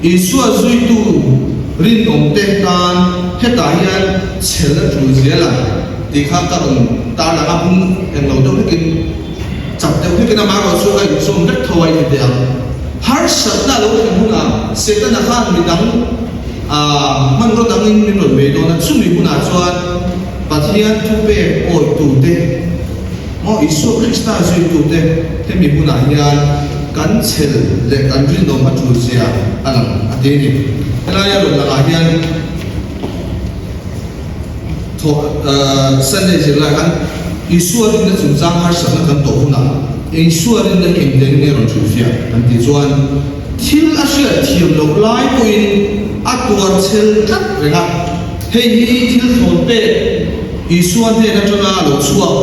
Isua zuitu rinawm te tan hetah hian chhel a tul zel ang tih kha ka rawn tarlang a, hmun englo deuh hlekin chak deuh hlekin amaherawh chu a inzawm vek tho a inti teh ang. Harsatna a lo thlen hunah Setana khan midang hmanraw dangin min rawn bei dawn a, chumi hunah chuan Pathian thupek awihtu te, Maw Isua Krista zuitute hemi hunah hian kan chhel leh kan rinawm a tul zia a lang a ti a ni. Helaia rawn langah hian thawh Sunday zirlai khan Isua rinna chungchang harsatna kan tawh hunah Isua rinna hi engtiang in nge rawn hrilhfiah kan tih chuan thil a hriat thiam loh lai pawhin a tuar chhel tlat reng a, hei hi thil thlawn pek Isua hnen atanga a lo chhuak,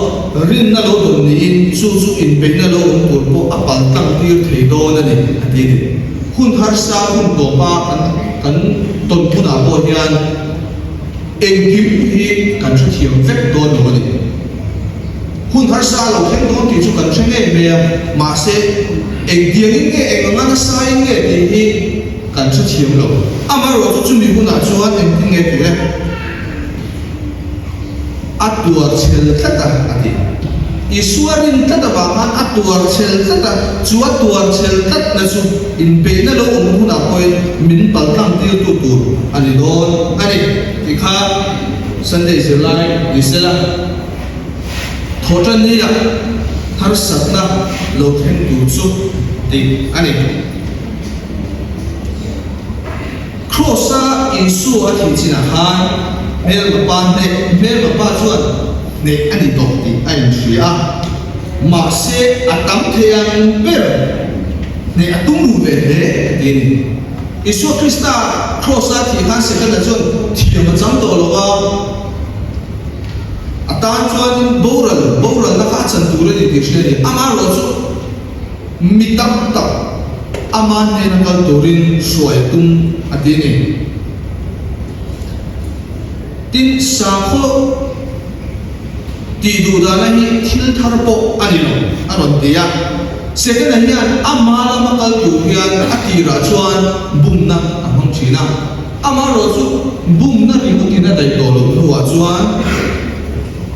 rinna lo dawn niin chu chu inpeihna lo awm tur pawh a pal tlang tir thei dawn a ni, a ti a ni. Hun harsa hun tawpa kan kan tawn hunah pawh hian engkim hi kan hrethiam vek dawn lo a ni. Hun harsa a lo thleng dawn tih chu kan hre ngei mai a, mahse engtiangin nge eng anga nasain nge tih hi kan hrethiam lo. Amaherawhchu chumi hunah chuan engtin nge tih le? A tuar chhel tlat a, a ti. Isua rin tlat avang khan a tuar chhel tlat a, chu a tuar chhel tlatna chu inpeihna lo awm hunah pawhin min paltlang tirtu tur a ni dawn a ni tih kha Sunday zirlai ni sela thawhtan nia harsatna lo thleng tur chu tih a ni. Kraws-a Isua a thih chinah khan hmelma pa hneh, hmelma pa chuan hneh a ni tawh tih a inhria a, mahse a tam thei ang ber hneh a tum ru ve hle a ti a ni. Isua Krista Kraws-a a thih khan Setana chuan thiam a chang tawh lo va, a tan chuan boral, boralna kha a chan tur a ni tih hria a ni. Amaherawhchu chu. Mi tam tak ama hnena kal turin hruai a tum a ti a ni. Tin, sakhaw tih duh dana hi thil thar pawh a ni lo, a rawn ti a. Setana hian ama lama kal tur hian a tirah chuan bumna a hmang thin a. Amaherawhchu bumna ringawtin a daih tawh loh hnuah chuan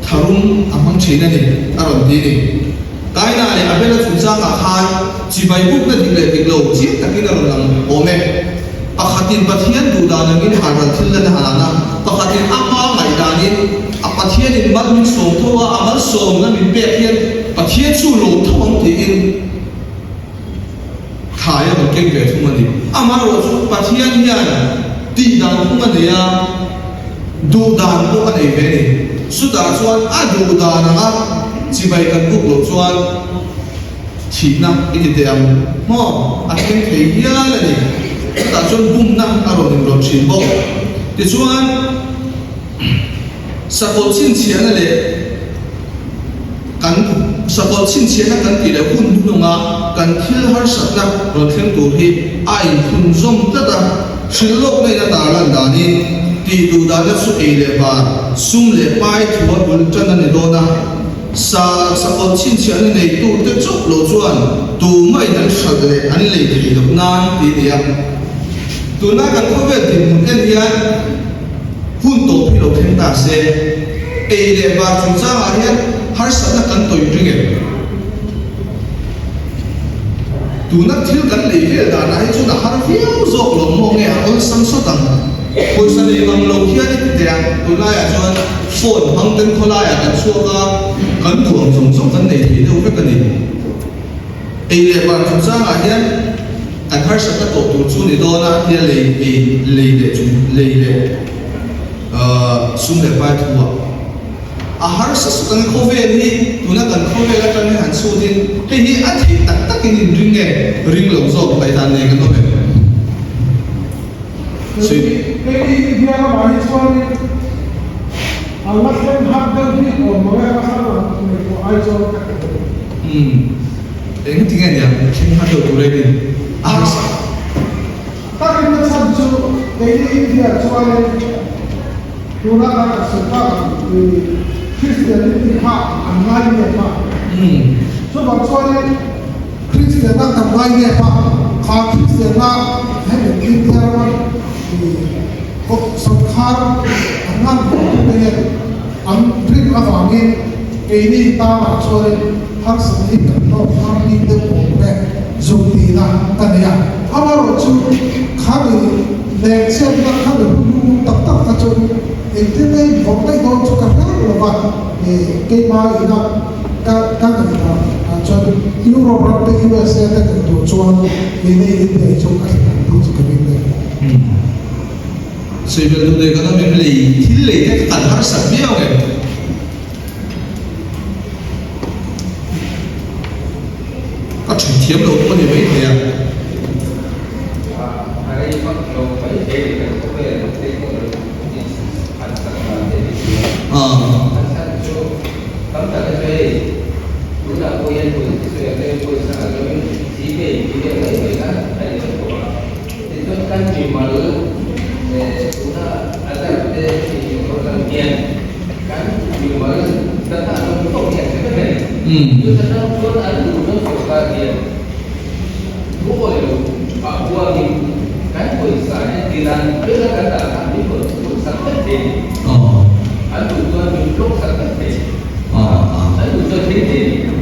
tharum a hmang thin a ni, a rawn ti a ni. Kaina leh Abela chungchangah khan chibai bukna dik leh dik lo chiang takin a rawn lang awm e. Pakhatin Pathian duh dan angin halral thil lan a hlan a, pakhatin ama ngaihdanin a Pathianin mal min sawm tho a, a malsawmna min pek hian Pathian chu lawm tho ang tiin thlai a rawn keng ve thung a ni. Amaherawhchu Pathian hian tih dan phung a nei a, duh dan pawh a nei ve a ni. Chutah chuan a duh dan anga chibai kan buk loh chuan thihna i ti teh ang maw? A thleng thei hial a ni. Chutah chuan bumna a rawn inrawlh thin bawk. Tichuan sakawlh chhinchhiahna leh Kan sakawlh chhinchhiahna kan tih leh hun hnuhnunga kan thil harsatna rawn thleng tur hi a inphunzawm tlat a, hrilh lawk ngei a tarlan danin tih duh dahna chu ei leh bar, sum leh pai thua bul tan a ni dawn a, sa sakawlh chhinchhiahna neitute chauh lo chuan tumahin an hralh leh an lei thei loh nan tih a ni a. Tuna kan khawvel dinhmun en hian hun tawp hi lo thleng ta se. Ei leh bar chungchangah hian harsatna kan tawih ring em? Tuna thil kan lei vel danah hi chuan a har viau zawk lo maw nge a awlsam sawt ang? Pawisa nei mang lo hian i ti teh a, tunlaiah chuan phone hmang ten khawlaiah kan chhuak a, kan duh ang zawng zawng kan nei thei deuh vek a ni. Ei leh bar chungchangah hian kan harsatna tawh tur chu ni dawn a, tia lei ei lei leh chung lei leh. Sum leh pai thu a a harsa sut ang khawvel hi tuna kan khawvel atang hian han chhut in hei hi a theih tak tak in in ring nge ring lo zawk ngaihdan nei kan awm em? Hei hi India ramah hi chuanin a la thleng har deuh bik awm lo e, a har lo ngaihtuah ai chuan ka ti deuh. Umm engtinge niang thleng har deuh tur em in a harsa. Ka rinna chhan chu keini India chuanin tuna kan ka sawi tak ang Christianity kha an ngai nep a. Chuvang chuanin Christian-a kan ngai nep a, kha Christian-a hemi India rama sawrkhar an ngan tute hian an rin avangin keini tanah chuanin harsatna hi kan hlawk har bik deuh awm e zuk tihna ka nei a. Amaherawhchu khami lengchhiatna khami hun rum tak tak kha chu engtin nge in vawrh daih dawn chu ka hre reuh lova, keimah ina ka ka ngaihtuah ah chuan Europe ram te USA te ngaihtuah chuan keini India hi chu a thlen ang tih chu ka ring deuh. Sawi belh duh nei kan awm em? Lei thil lei te kan harsat viau em? Ka ṭhen thiam lo pawh a ni mai thei a.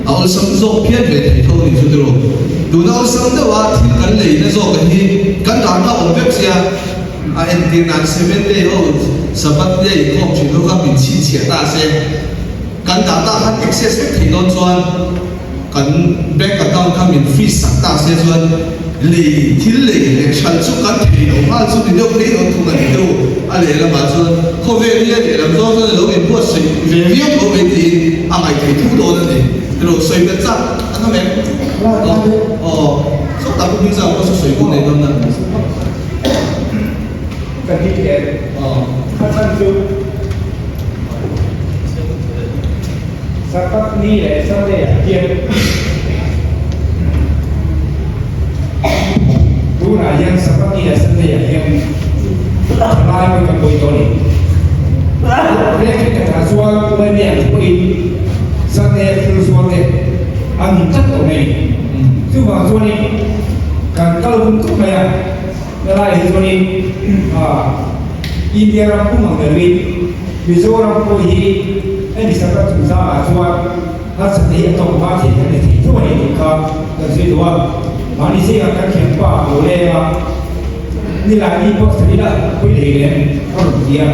A awlsam zawk phian ve thei tho a ni chu tiraw. Tuna awlsam deuha thil kan leina zawk hi kan dahna awm vek sia. A entir nan Seventh Day ho Sabbath Day inkhawm thin ho kha min chhinchhiah ta se, kan data khan access vek thei dawn chuan kan bank account kha min freeze sak ta se chuan lei thil lei leh hral chu kan thei lo nghal chu ni deuh mai dawn thung a ni deuh. A lehlamah chuan khawvel hi a lehlam zawng chuan a lo inbuatsaih ve viau tho mai tiin a ngaihtheih thu dawn a ni. Ilo sawi ve chak an awm em? Aw, sawtah pawh hming zau pawh sawi dawn nei dawn a. Ka ti teh a chhan chu Sabbath ni leh Sunday ah hian tunah hian Sabbath ni leh Sunday ah hian thalai pawh kan pawi tawh a ni. Reng hi ka tah chuan Umaimei ang te pawhin Sunday a thil zuar te an ni tlat tawh mai. chuanin India ram pum ang deuhin Mizoram pawh hi hemi Sabbath chungchangah chuan harsatna hi a tawk hma thei kan ni thei tho a ni tih kha kan sawi duh a. Mahni zingah kan thianpa a lo leng a, nilai ni pawh sawi ila pui thei lem a rawn ti a.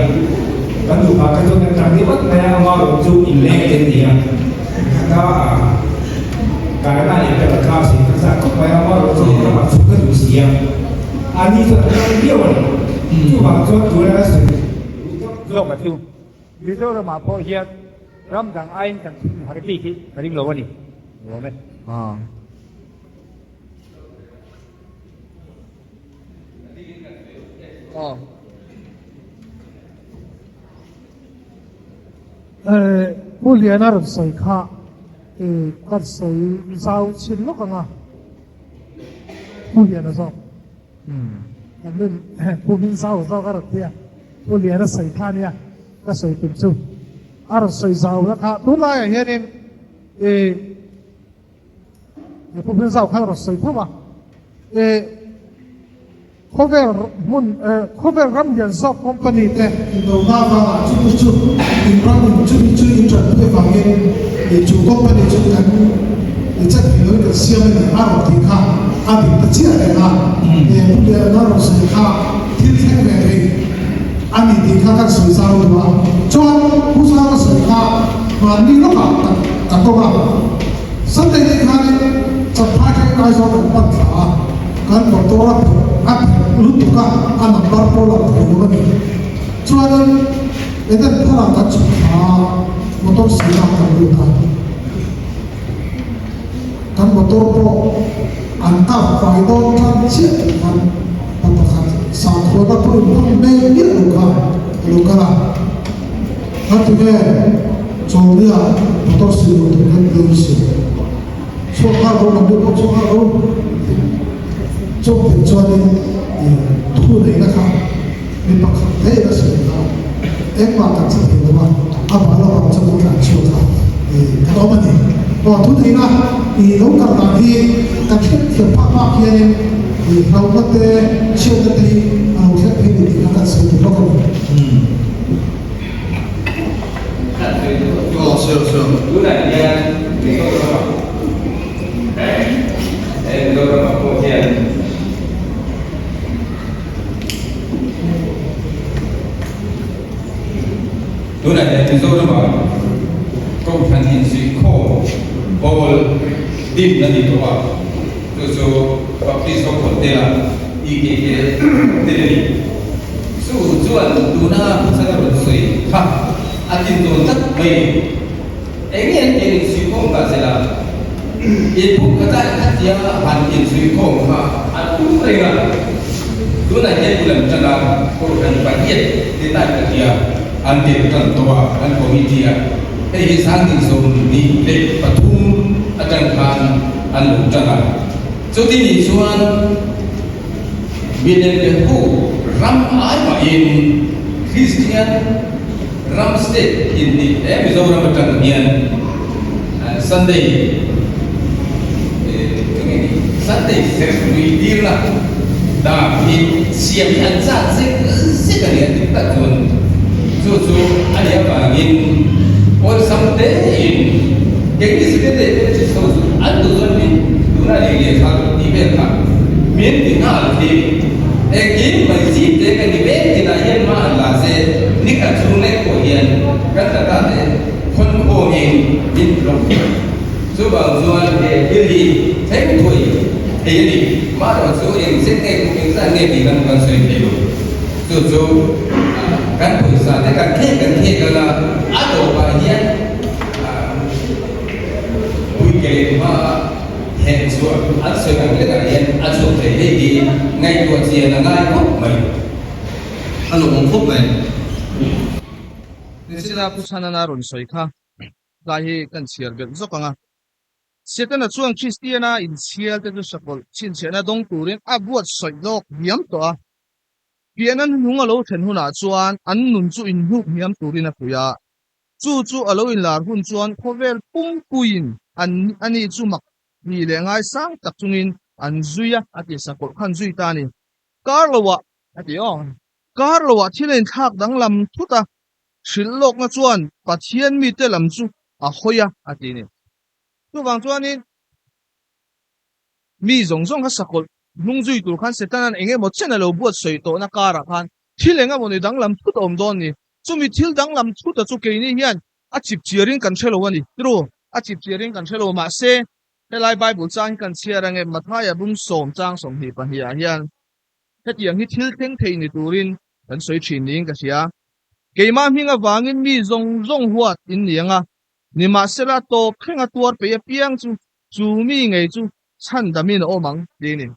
Kan nupa kha chuan kan tang deuh at mai a, ama rawng chu inleng te a ni a. Khata Karana leh Pela kha sawi ka chak khawp mai a, ama rawng chu ramah chhuk ka duh si a. Ani chuan a tang viau a ni. Chuvang chuan tuna ka sawi duh zawk a chu Mizoramah pawh hian ram dang aiin kan thun har bik hi ka ring lo a ni. Nuam e. Pu Liana rawn sawi kha ka sawi zau chhin lawk ang a, Pu Liana zawk Pu Min Zau zawk a rawn ti a, Pu Liana sawi kha a nia ka sawi tum chu a rawn sawi zau na kha tunlaiah hianin Pu Min Zau kha a rawn sawi tho a. Khawvel hmun khawvel ram lian zawk company te indona avanga chumi chu in ram in chumi chu in tanpui avangin ih chu company chu kan i chet thei loin kan siam a ni a rawn tih kha a dik ta chiah reng a he pu lian a rawn sawi kha thil thleng ve thei a ni tih kha kan sawi zau duh a chuan pu Zara sawi kha mahni lawkah ka tawng a Sunday ni khanin Champhai thleng Aizawl kan pan thla a. Kan motor a phelh a phelh lutuk a, a number pawh lang thei lo a ni. Chuanin Eden Tharah kan chhuk thla a, motor sirah kan lut a. Kan motor pawh an kap fai dawn tan chiah tih khan pa pakhat sakhuana pawh in hmang hmel miah lo kha a lo kal a. Ka ti nge Chawlnia motor sir lo tur hian bial si. Chhuak nghal ro lam deuh pawh chhuak nghal ro chawk theih chuanin ih thu neihna kha mi pakhat daih a sawi kha engmah kan che thei lo a, a bal avang chuan kan tlan chhuak a ih kan awm a ni. Aw thu neihna ih lo kal dan hi kan hriat thiam phak phak hianin ih hlauhna te chhiatna te hi a lo thleng phei ni tih kha kan sawi duh lawk a ni. Tunah hian Mizoramah he Mizoramah pawh hian tunah hian Mizoramah Kohhran insuihkhawm pawl din a ni tawh a, chu chu Baptist ho Kawltela EKK te a ni. Chu chuan tuna hmasa ka rawn sawi kha a tin dawn tlat mai. Eng nge an tih insuihkhawm ta zela? Inpum khatah khatia han insuihkhawm kha a tum reng a. Tunah hian bulan tana Kohhran pahnih ti tai khatia an tirh tan tawh a, an committee a. Hei hi 2023 atang khan an lo tan a. Chuti nih chuan Milem leh ho ram ai mahin Kristian ram state intih he Mizoram atang hian Sunday enge ni Sunday serh lui tirna dan hi siam hi an chak zek zek a ni a dik tak chuan chu chu a nih avangin awlsam tein keini Secretary Fellowship ho chu an duh chuan min tuna lei leh kha tih vel kha min ti nghal thei engkim mai zim te ka ni vek tinah hian hma an la se nikhat chhung lek pawh hian kan tata te khawn khawngin min tlawm Chuvang chuan he thil hi thleng thuai thei a ni. Mahrawh chu eng zet nge kum eng zat nge tih lam kan sawi thei lo. Chu chu kan pawisa te kan khek kan khek ang a, a tawpah hian puitling hma heh chhuah an sawi ang lekah hian a chhuak thei hei hi ngaihtuah chian a ngai khawp mai. A lawmawm khawp mai. Nichina Pu Chhanana rawn sawi kha. Tlai hi kan chhiar belh zawk ang a. Setana chuan Kristiana inchhial te chu sakawlh chhinchhiahna dawng turin a buatsaih lawk hniam tawh a. Pian an hnung a lo thlen hunah chuan an nun chu inhnuk hniam turin a fuih a. Chu chu a lo inlar hun chuan khawvel pumpuiin an ani chu mak ni leh ngaisang tak chungin an zui a, a ti sakawlh khan zui ta a ni. Kar loah. A ti aw. Kar loah thil a inthlak danglam thut a, hrilh lawkna chuan Pathian mite lam chu a hawi a, a ti ni. Chuvang chuanin mi zawng zawng kha sakawlh hnung zui tur khan Setana'n eng emaw chen a lo buatsawi tawhna karah khan thil eng emaw ni danglam thut a awm dawn ni. Chumi thil danglam thuta chu keini hian a chip chiarin kan hre lo a ni. Tiru, a chip chiarin kan hre lo mahse helai Bible chang hi kan chhiar ange Mathaia bung sawm chang 22 ah hian hetiang hi thil thleng thei ni turin kan sawi thin niin ka hria. Keimah hming avangin mi zawng zawng huat in ni ang a, nimahsela tawp thlenga tuar peih apiang chu chu mi ngei chu chhandamin a awm ang ti a ni.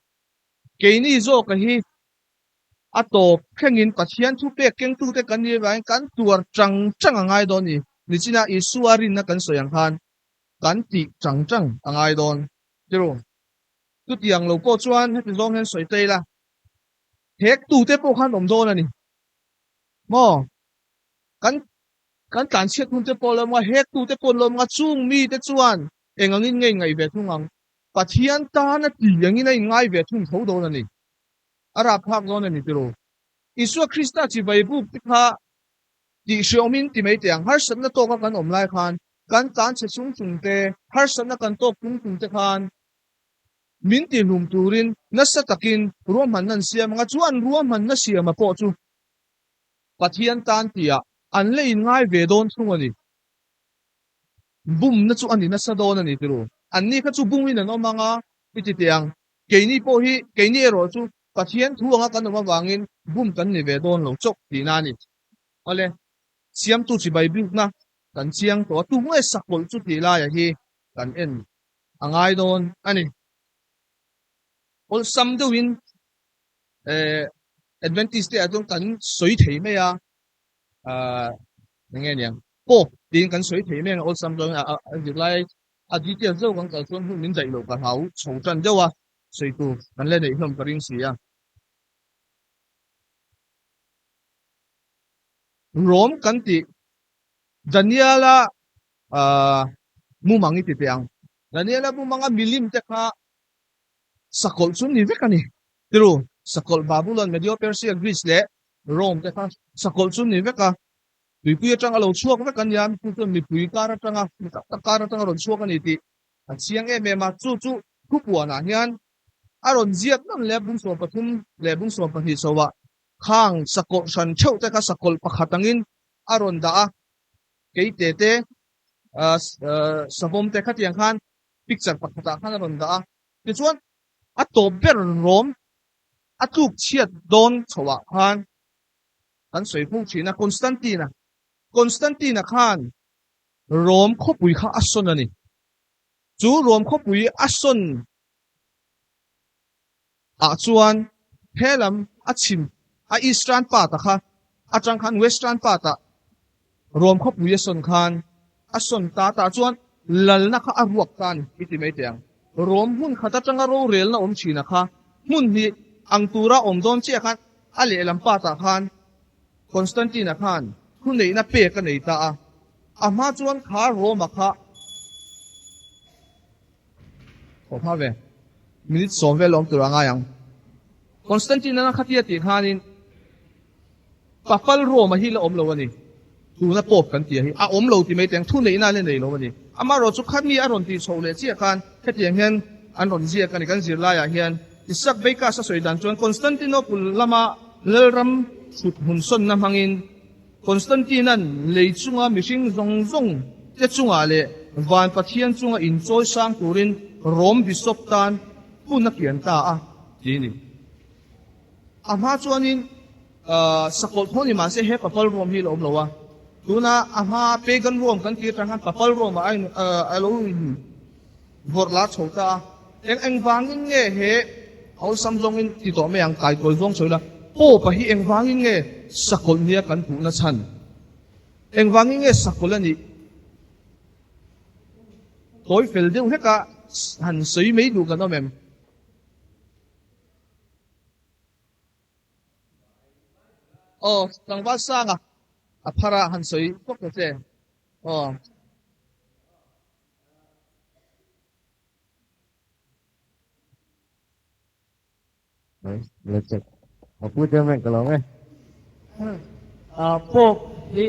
Keini zawka hi a tawp thlengin Pathian thupek kengtute kan nih avangin kan tuar chang chang a ngai dawn a ni. Nichina Isua rinna kan sawi ang khan kan tih chang chang a ngai dawn. Tiru, chutiang lo pawh chuan heti zawng hian sawi ta ila, hek tute pawh khan awm dawn a ni maw? Kan kan tlanchhiat hun te pawh lo awm a, hek tute pawh an lo awm a, chung mite chuan eng angin nge inngaih ve thung ang? Pathian tana ti angin a inngai ve thung tho dawn a ni. A rapthlak dawn a ni tiraw? Isua Krista chibai buk te kha tih hreawmin ti mai teh ang. Harsatna tawka kan awm lai khan kan tlanchhe chung chung te, harsatna kan tawk chung chung te khan min tihlum turin nasa takin ruahmanna an siam ang a, chu an ruahmanna siama pawh chu Pathian tan tihah an la inngai ve dawn thung a ni. Bumna chu a ni nasa dawn a ni tiraw? Anni kha chu bungin an awm ang a, i ti teh ang. Keini pawh hi, keini erawh chu Pathian thu anga kan awm avangin bum kan ni ve dawn lo chawk tihna a ni. Awle, siamtu chibai bikna kan chiang tawh a, tunge sakawlh chu tih laiah hi kan en a ngai dawn a ni. Awlsam deuhin eh Adventist te ah chuan kan sawi thei mai a, ah eng nge niang Pope tiin kan sawi thei mai ang awlsam chuan a zirlai A detail zauh kan kal chuan hun min daih loh ka hlau chho tan deuh a, sawi tur kan la neih hlawm ka ring si a. Rom kan tih Daniela mumang i ti teh ang. Daniela mumanga milim te kha sakawlh chu ni vek a ni. Tiru, sakawlh Babulon, Medio-Persia, Greece leh Rome te kha sakawlh chu ni vek a. Tuipui atanga lo chhuak vek an nia, chu chuan mipui kar atanga, mi tak tak kar atanga rawn chhuak a ni tih a chiang em em a. Chu chu thupuanah hian a rawn ziak nawn leh a, bung 13 leh bung 12 chhoah khang sakawlh hran theuh te kha sakawlh pakhat angin a rawn dah a, keite te, savawm te khatiang khan picture pakhatah khan a rawn dah a. Tichuan a tawp ber rawm a tluk chhiat dawn chhoah khan kan sawi fo thin a, Constantine-a, Constantine-a khan Rome khawpui kha a sawn a ni. Chu Rome khawpui a sawn ah chuan he lam a chhim a eastern part-a kha atang khan western part-ah Rome khawpui a sawn khan a sawn ta tah chuan lalna kha a ruak ta a ni i ti mai teh ang. Rome hmun khat atanga rorelna awm thin a kha hmun hi ang tura awm dawn chiah khan A lehlam patah khan Constantine-a khan thuneihna pek a nei ta a, a hma chuan kha Rome-a kha Aw hma ve, minute 10 vel awm tur a ngai ang. Constantine-a khatia tih khanin Papal Rome-a hi la awm lo a ni. Tuna Pope kan tih hi a awm lo ti mai teng, thuneihna a la nei lo a ni. Amaherawhchu khami a rawn tih chhoh leh chiah khan hetiang hian an rawn ziak a ni. Kan zirlaiah hian Isaac Beikas a sawi dan chuan Constantinople lama lalram thut hmun sawnna hmangin Constantine-a'n lei chunga mihring zawng zawng te chungah leh van Pathian chunga inchawi sang turin Rome Bishop tan hun a kian ta a ti a ni. A hma chuanin sakawlh tho ni mahse he Papal Rome hi a la awm lo a, tuna a hma Pagan Rome kan tih atang khan Papal Rome ah a lo in vawrh lar chho ta a. Eng engvangin nge he awlsam zawngin ti tawh mai ang kaikawi zawng sawi la, Pope-a hi engvangin nge sakawlh nia kan hmuhna chhan? Engvangin nge sakawlh a nih? Tawi fel deuh hleka han sawi mai duh kan awm em? Aw, tlangval sanga a phar a han sawi bawk ta che. Aw. A pu chairman ka lawm e. Pope hi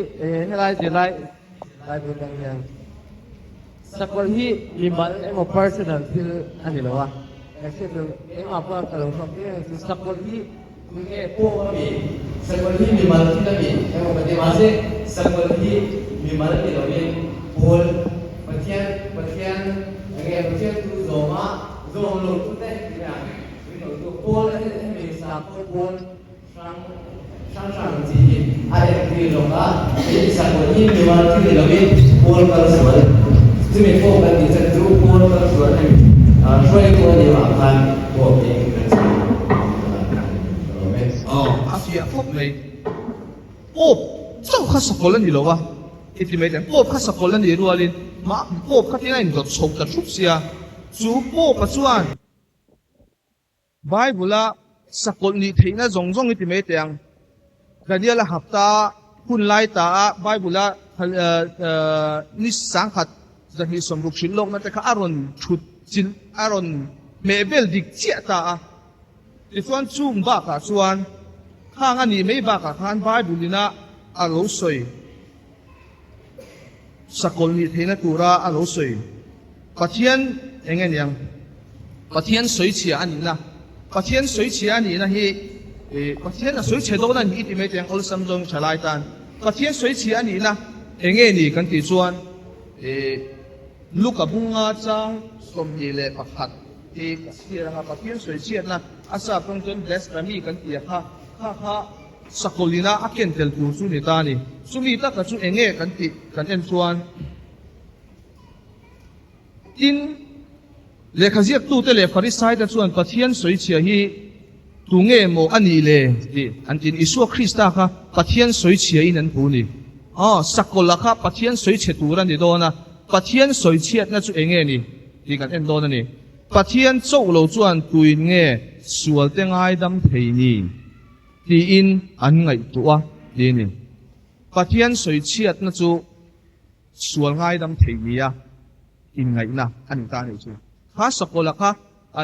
helai zirlai zirlai bul atang hian sakawlh hi mimal emaw personal thil a ni lo a, except chu engmah pawh ka lo hrawk em chu sakawlh hi tunge Pope a mi, sakawlh hi mimal thil a ni emaw ka ti mahse sakawlh hi mimal ni lovin pawl Pathian Pathian enge Pathian thu zawma zawm lo tute nia Pawl a hemi sakhaw pawl hrang hrang hrang chi hi a entir zawk a, tin sakhaw hi mimal thil ni lovin pawl kal sual chumi pawh kan tih chan chu pawl kal sual hemi hruaitu a nih vang khan pawh tiin kan sawi a ni ka lawm e. Aw a fiah khawp mai. Pope chauh kha sakawlh a ni lo a, i ti mai teh. Pope kha sakawlh a nih rualin mah Pope kha tin a indawt chho ta thup sia, chu Pope-a chuan Bible-a sakawlh nih theihna zawng zawng i ti mai teh ang. Daniel-a hafta hun lai ta a Bible-a ni sangkhat 260 hrilh lawkna te kha a rawn thut chilh, a rawn hmeh vel dik chiah ta a. Tichuan chung bakah chuan khang a nih mai bakah khan Bible-ina a lo sawi. Sakawlh nih theihna tura a lo sawi. Pathian eng nge niang? Pathian sawichhia a nihna. Pathian sawichhia a nihna hi Pathian a sawichhe dawn a ni i ti mai teh ang awlsam zawng tha lai tan. Pathian sawichhia a nihna eng nge ni kan tih chuan Luka bunga chang 21 hi ka chhiar anga Pathian sawichhiatna a sap tawng chuan blasphemy kan ti a kha kha kha Sakawlina a ken tel tur chu ni ta a ni. Chumi taka chu eng nge kan tih kan en chuan tin, lehkha ziaktute leh Farisaite chuan Pathian sawichhia hi tu nge maw a nih le tih an tin. Isua Krista kha Pathian sawichhiain an hmu ni. Aw, sakawlh-a kha Pathian sawichhe tur a ni dawn a, Pathian sawichhiatna chu eng nge ni tih kan en dawn a ni. Pathian chauh lo chuan tuin nge sualte ngaidam thei ni? Tiin an ngaihtuah a ti a ni. Pathian sawichhiatna chu sual ngaidam thei nia inngaihna a ni ta a nih chu. Kha sakawlh-a kha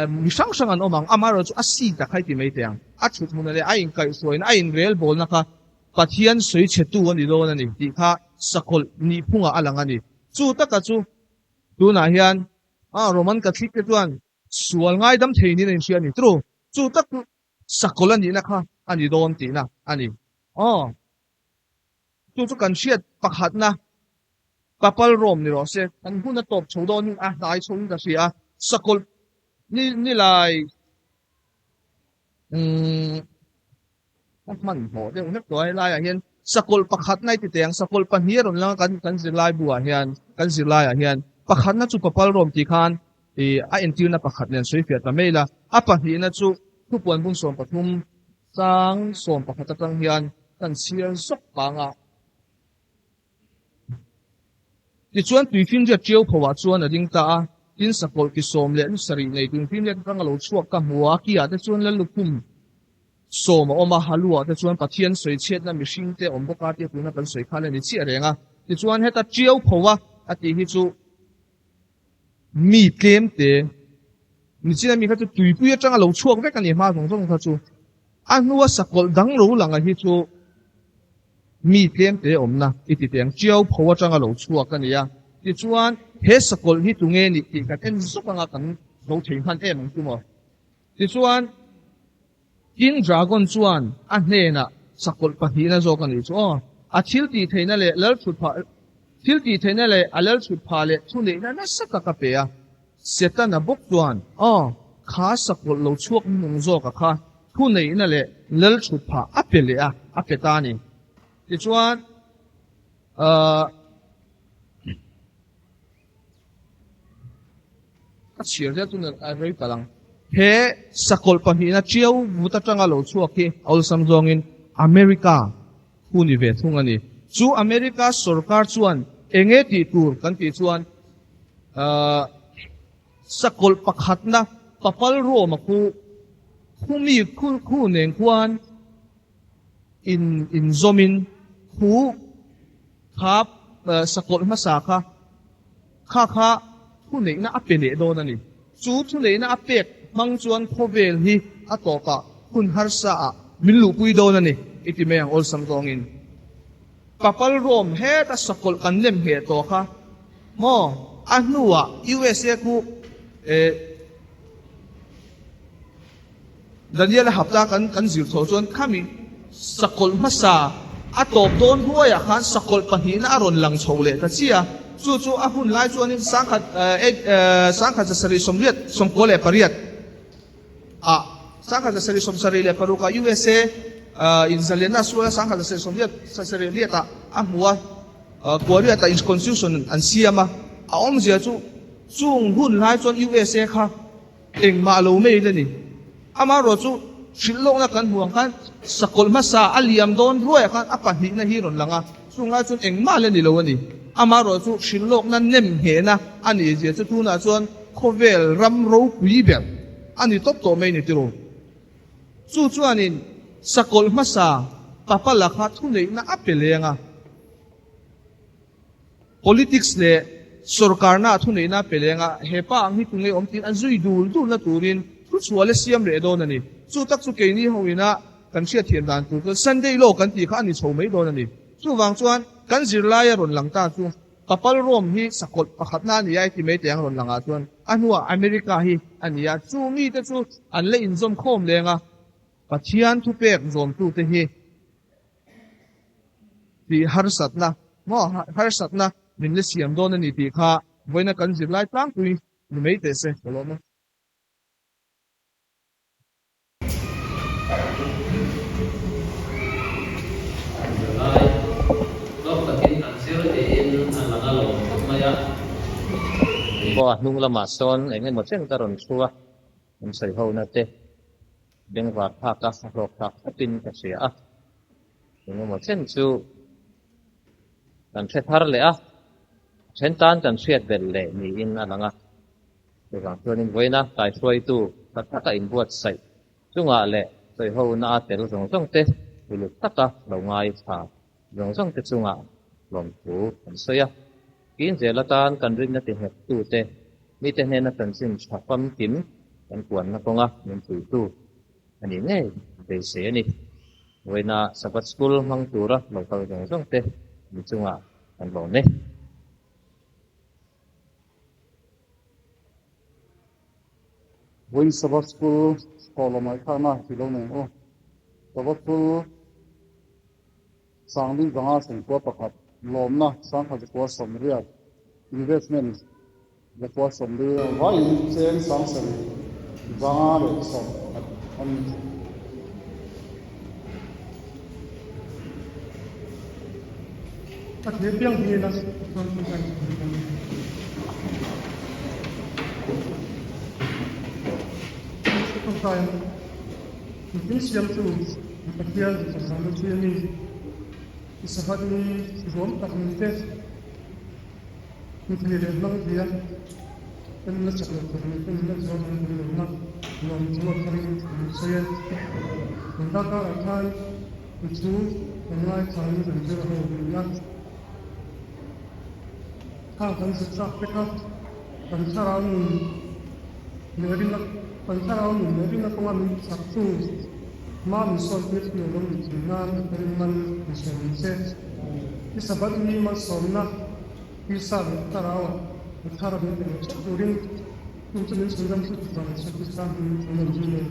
mi hrang hrang an awm ang, amaherawhchu a seat a khai ti mai teh ang. A thut hmunah leh a inkaihhruaina, a inrelbawlna kha Pathian sawichhetu a ni dawn a ni tih kha sakawlh nihphungah a lang a ni. Chu taka chu tunah hian Roman Catholic te chuan sual ngaidam thei niin an inhria a ni. True, chu tak chu Sakawlh a nihna kha a ni dawn tihna a ni. Aw, chu chu kan hriat pakhatna Papal Rome ni rawh se, kan hun a tawp chho dawnin a hnai chhoin ka hria a, Sakawlh ni ni lai umm a hmanhmawh deuh hlek tawh a, helaiah hian Sakawlh pakhatna i ti teh ang, Sakawlh pahnih a rawn lang a kan kan zirlai buah hian kan zirlaiah hian pakhatna chu Papal Rome tih khan I a entirna pakhat nen sawi fiah ta mai la, a pahnihna chu thupuan bung 13 chang 11 atang hian kan chhiar zawk pang a. Tichuan tuifinriat ṭiau phoah chuan a ding ta a, tin sakawlh ki sawm leh lusarih nei tuifinriat atang a lo chhuak ka hmu a, kiah te chuan Lallukhum sawm a awm a, haluah te chuan Pathian sawichhiatna mihring te awm bawk a tia tuna kan sawi kha le ni chiah reng a. Tichuan heta ṭiau phoa a tih hi chu Mi tlem te, nichin a mi kha chu tuipui atanga lo chhuak vek a ni hma zawng zawng kha chu. A hnua sakawlh dang lo lang a hi chu mi tlem te awmna i ti teh ang, Chiau pho atanga lo chhuak a ni a. Tichuan he sakawlh hi tunge nih tih kan en zawk anga kan zo thei hman em ang chu maw. Tichuan King Dragon chuan a hnenah sakawlh pahnihna zawk a nih chu aw. A thil tih theihna leh lal chhut phah thil tih theihna leh a lal chhut phah leh thuneihna nasa tak a pe a. Setana bawk chuan aw kha sakawlh lo chhuak hmunung zawka kha thuneihna leh lal chhut phah a pe leh a, a pe ta a ni. Tichuan ahh. A chhiar zel chu a rei palh ang. He sakawlh pahnihna ṭiau vut aṭanga lo chhuak hi awlsam zawngin America thu ni ve thung a ni. Chu America sorkar chuan eng nge tih tur kan tih chuan sakawlh pakhatna papal Rome-a khu khumi khu nen khuan in inzawmin khu Kha sakawlh hmasa kha kha kha thuneihna a pe leh dawn a ni. Chu thuneihna a pek hmang chuan khawvel hi a tawpah hun harsa ah min luhpui dawn a ni i ti mai ang awlsam zawngin. Papal Rome heta sakawlh kan lem ngheh tawh kha maw a hnuah USA khu eh Daniel-a hapta kan kan zir tawh chuan khami sakawlh hmasa a tawp dawn hnuaiah khan sakawlh pahnihna a rawn lang chho leh ta chiah a, chu chu a hun lai chuanin sangkhat sangkhat zasarih sawmriat 98 ah 1776 ah USA in zalianna a sual a, 1788 ah a hmu a, Kuariat ah Constitution an siam a, a awmzia chu chung hun lai chuan USA kha Engmah lo mai la ni. Amaherawh chu hrilh lawkna kan hmuh ang khan sakawlh hmasa a liam dawn ruaiah khan a pahnihna hi rawn lang a, chung lai chuan engmah la ni lo a ni. Amaherawh chu hrilh lawkna nem nghehna a nih zia chu tunah chuan khawvel ram ropui ber a ni tawp tawh mai ni tiraw. Chu chuanin sakawlh hmasa Papa lakha thuneihna a pe leng a. Politics leh sorkarna a thuneihna a pe leng a, he pa ang hi tunge awm tiin an zui dul dulna turin thuchhuah la siam leh dawn a ni. Chu tak chu keini ho ina kan hriatthiam dan tur chuan Sunday law kan tih kha a ni chho mai dawn a ni. Chuvang chuan kan zirlaia rawn lang ta chu Papal Rome hi sakawlh pakhatna a ni a, heti mai teh ang rawn langah chuan a hnuah America hi a ni a, chu mite chu an la inzawm khawm leng a, Pathian thupek zawmtute hi tih harsatna maw harsatna min la siam dawn a ni tih kha vawiina kan zirlai tlangpui ni mai teh se ka lawm a. Zirlai hlawk takin an zir niin a lang a lawm khawp mai a. Pawh a hnung lamah sawn eng emaw chen ka rawn thu a, an sawi ho na te bengvar phak a, a hlawk thlak khawpin ka hria a. Engemaw chen chu kan hre thar leh a, a then tan kan hriat belh leh niin a lang a. Chuvang chuanin vawiina kaihruaitu tha taka inbuatsaih chungah leh sawihona a tel zawng zawng te uluk taka lo ngai tha zawng zawng te chungah lawmthu kan sawi a. Kin zel atan kan rinna ti nghettu te, mite hnena chanchin tha famkim kan puanna kawnga min puitu a nih ngei beisei a ni. Vawiina Sabbath School hmang tura lo kal zawng zawng te mi chungah kan lawm e. Vawiin Sabbath School thawhlawm ah i thlakna ti lo nei ang u. Sabbath School Sangli zanga sawmkua pakhat, lawmna sangkhat zakua sawmriat, investment zakua sawmli vaiin cheng sangsarih zanga leh sawmkhat a ni. A thei piang hnena chuan chu kan thei a ni. Tawngtai ang. Mipui siamtu Pathian chawhzahna chu a ni. I sahat ni ruam tak min te, mi thei leh hmang thei a, en la chak loh tur min en la zuam ang kan lohna nuam chu a tharin min sawi a. Kan darkarah khan i thu kan ngaithlain kan zir ho ni a. Khang kan zir chak te kha kan thlarau nun leh rinna kan thlarau nun leh rinna kawnga min chaktu hma min sawitir tur lo ni thei nan ka rin man min sawi ni che. I Sabbath ni malsawmna tisa leh thlarauah mi thar min pe leh theuh turin chung chu min chhun dam chu chuvang Isua Krista hming kan lo zui e.